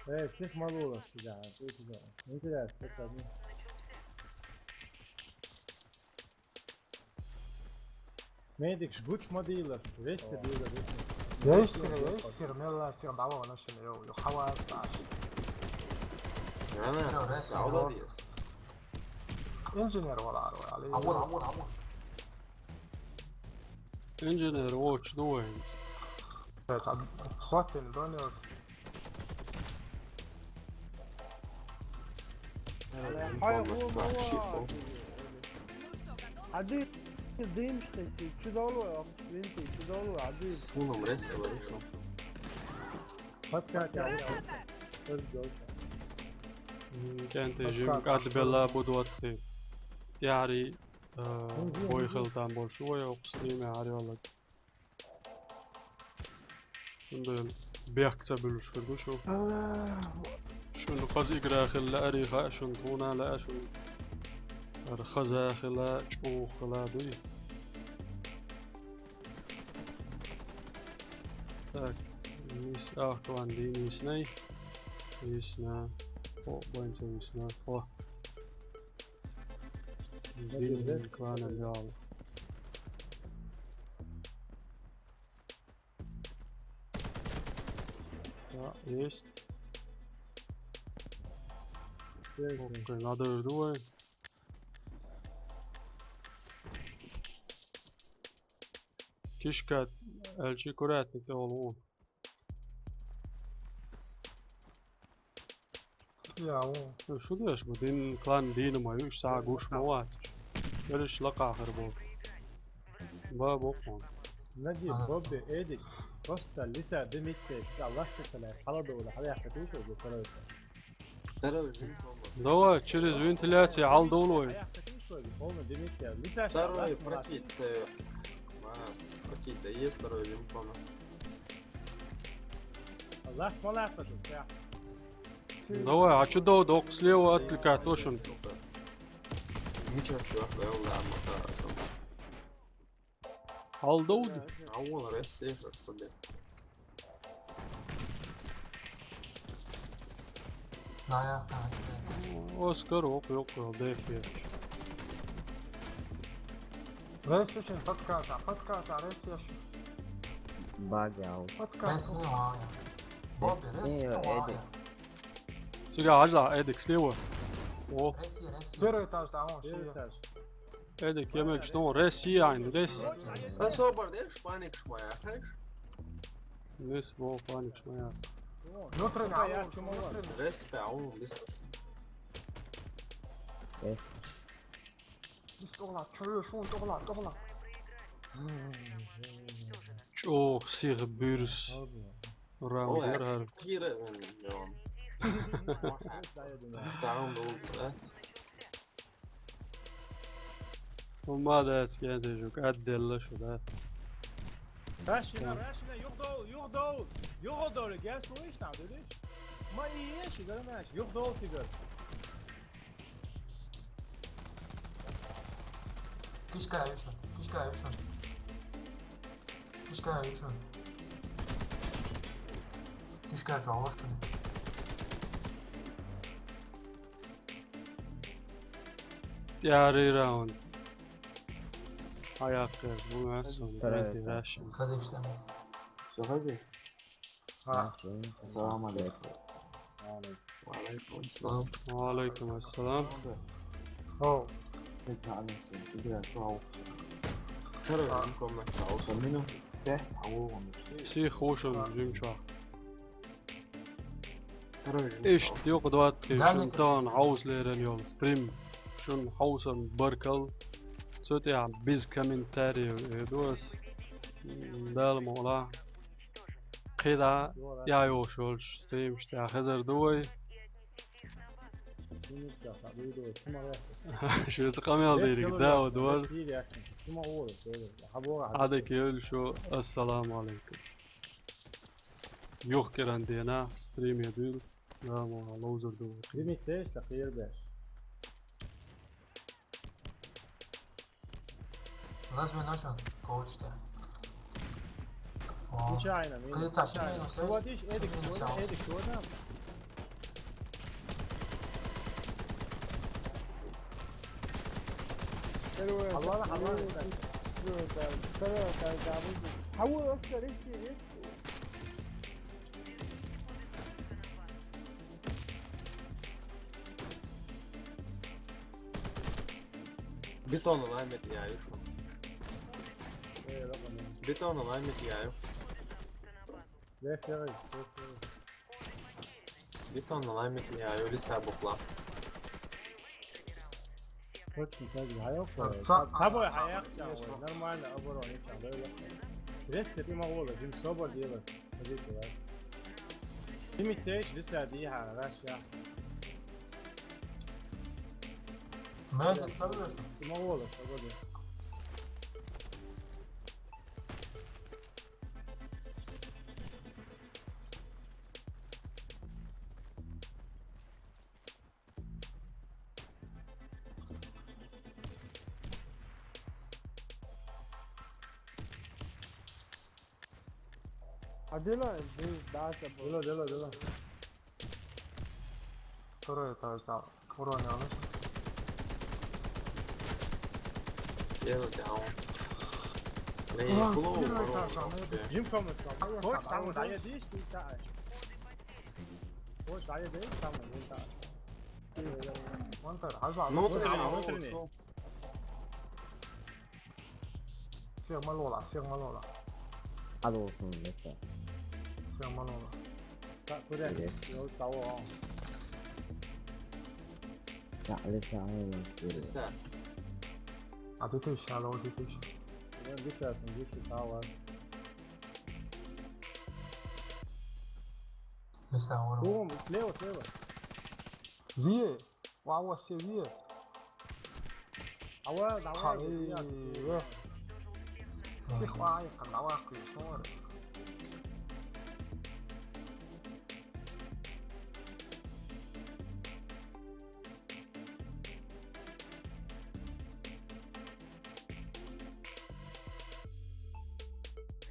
Э, сих ма лолаш цигахь, цу цигахь. Интересно, цигахь. Медикаш гучу ма дийлаш, весте дийлаш, весте. Весте, весте, мелла сих дӀавахана шуна, йо, йо, хьаваца. Ана, саудадиес. Инженер валар вай, али. Амур, амур, амур. Инженер, о, чудо. Хватит, Дони. Ай, гол, гол. Adi, dıymış kayısı. Çudolu yok. Vinti, çudolu, adi. Сунам ресила вышел. Подкат, я вышел. Let's go. КНТ жим кадбела будватты. Яри, бойхыл там больше, ой, окстрим, яри валат. Шунда бехца бюлшкүрдү шу. Шуну хаз игра хилла ариха, шун хуна ла шун. Ар хаза хила, чу хила дуй. Так, мис ахван ди миснай. Мисна. О, бэнцэ мисна. О. Дин клана дал. Да, есть. Окей, надо жду. Кишка, элчи курятник, он. Я, о. Шу деш, бу дин клан дин ма, үш саа гуш ма вач. Гелиш ла кахыр бол. Ба бокон. Наги, Бобби, Эдик. Просто лиса дымитте. Аллах тацалай. Хала дола, хала яхта тушо, бу короче. Второй винт. Давай через вентиляцию ал долой. Хала яхта тушо, бу полный дымитте. Лиса. Второй прокид. Э, а, прокид, да есть второй винт, по-моему. Аллах малах ташо. Давай, а чё до док слева отвлекать, точно. Ничего, чувак, я ладно, хорошо. Алдауды. А он ресейфер, блин. Naya, ha. Оскар, ок, ок, ок, дефе. Ресешин подката, подката, ресеш. Баги аут. Подката. Resi o ya. Bobby, Ne, resi o Edik. ya. Сега, ажла, Эдик, слева. О, Resi, resi. Первый этаж, да, он. Первый этаж. Эдик, я мег что, Рес, я, Рес. А собор, деш, паник шмая, знаешь? Рес, во, паник, моя. Внутренний, а он, чё, молодец. Рес, а он, деш. Истола, чё, шо, тола, тола. Чё, всех бирс. Раунд, Ой, раунд. Кира, он, он. Там был, да? Молодец, я держу, отдельно сюда. Рашина, Рашина, юг дол, юг дол. Юг дол, газ слышно, видишь? Ма и ешь, и говорю, знаешь, юг дол тебе. Кишка вышел, кишка вышел. Кишка вышел. Кишка кавошка. Yarı round. Ayak kır, bu nasıl? Tabii. Hadi Rashim. Hadi işte. Все, хозяин. А, Ассаламу алейкум. Ва алейкум ассалам. Алейкум ассалам. о, Игра, что? Второй комната, а вот минут пять, а вот он. Всех ушел, Джимчуа. Второй. Ишт, юк, двадцать, Да, шун ну, тон, хаус лерен йол, стрим. Шун хаусан баркал. Сот я без комментариев, э, дос. Дал мола. Кеда, я йошол, стрим, что я хезер дуой. Шо камел дерик, да, вот, вот. Ада кел, шо, ассаламу алейкум. Юк, керан дена, стрим я дюл. Да, мола, лоузер дуой. Примитеш, так, ербеш. Разве наш он коучте? О. Нечаянно, минус, Кылыцаш, нечаянно. минус, Чего минус. дишь, Эдик, чего да, Эдик, чего да? Аллах, Аллах. Бетонный лайм это я, я шо? Бетонный лайм это я, я. Бетонный лайм это я, я лиса бухла. Очень так, я ёпта. Ца- Тобой хаяк, нормально, оборона, чё, да, да. Средств ты могу, Дим, собор делать. Подождите, да. Ты мне течь, лиса, да, я, раз, я. Надо, надо. Ты могу, да, свободно. А дело здесь, да, это было. Дело, дело, дело. Второй этаж, да. Урон, а ну. Дело, да, он. Ладно, первый этаж, да, мы это Jim Thomas, там. Хочешь, там, да, я здесь, ты так. Хочешь, да, я здесь, там, да, я так. Вон так, а за- Ну, вот ты, она, а, внутренний. Ушёл. Всех молола, всех молола. Алло, м, это. Всех молола. Так, куда? Привет. Я устал, а. Да, лиса, а, я не курю. Лиса. А ты, ты ща, алло, ты, ты ща. Я лиса, я лиса, да, ладно. Лиса, вон. О, слева, слева. Где? Ва, ва, се вие. Ава, давай, Хали, блядь, э. Псих, ай, там, давай, хуй, снова.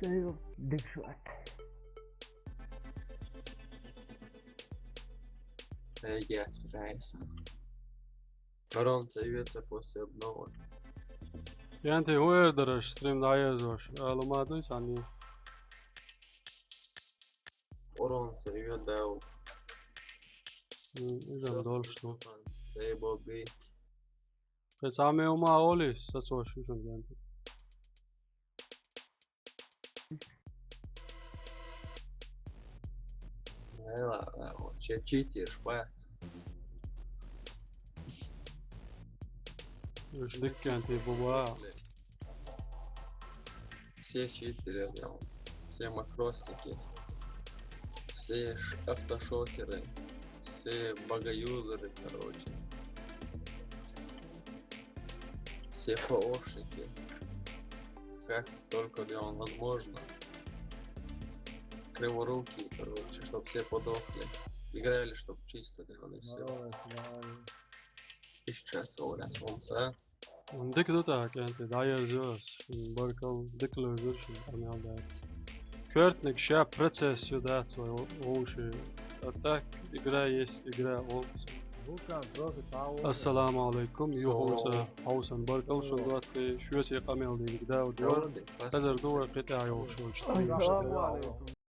Дикшот. Эгер старайся. Ворон, советуется после обновы. Янти, уэрдараш, стрим даезош. Алумадуй сани. Ворон, советуется. М, изам дольш, ну. Эй, Бобби. Пе саме ума олис, сасош, изам янти. Э, ладно, вот, че-, читер, шпац. Ждыккенти буба. Все читеры, прям. Все макросники. Все ш-, автошокеры. Все багаюзеры, короче. Все ПОшники. Как только, где он возможно. Криворукие, короче, чтоб все подохли. Играли, чтоб чисто делали всё. Здорово, здорово. Ища, целая солнце. Дик дутак, янти, даезош. Баркал, дик лёзош, армян да. Кёртник ща процесс сюда, свой о-, уши. А так, игра есть, игра, он. Вулкан, здорово, Павел. Ассаламу алейкум, юхуса, хаусан, баркал, шундуатты, шуэси камел дик, да, удуа. Хазар дуа, кита, айол, шуэси. Ассаламу алейкум.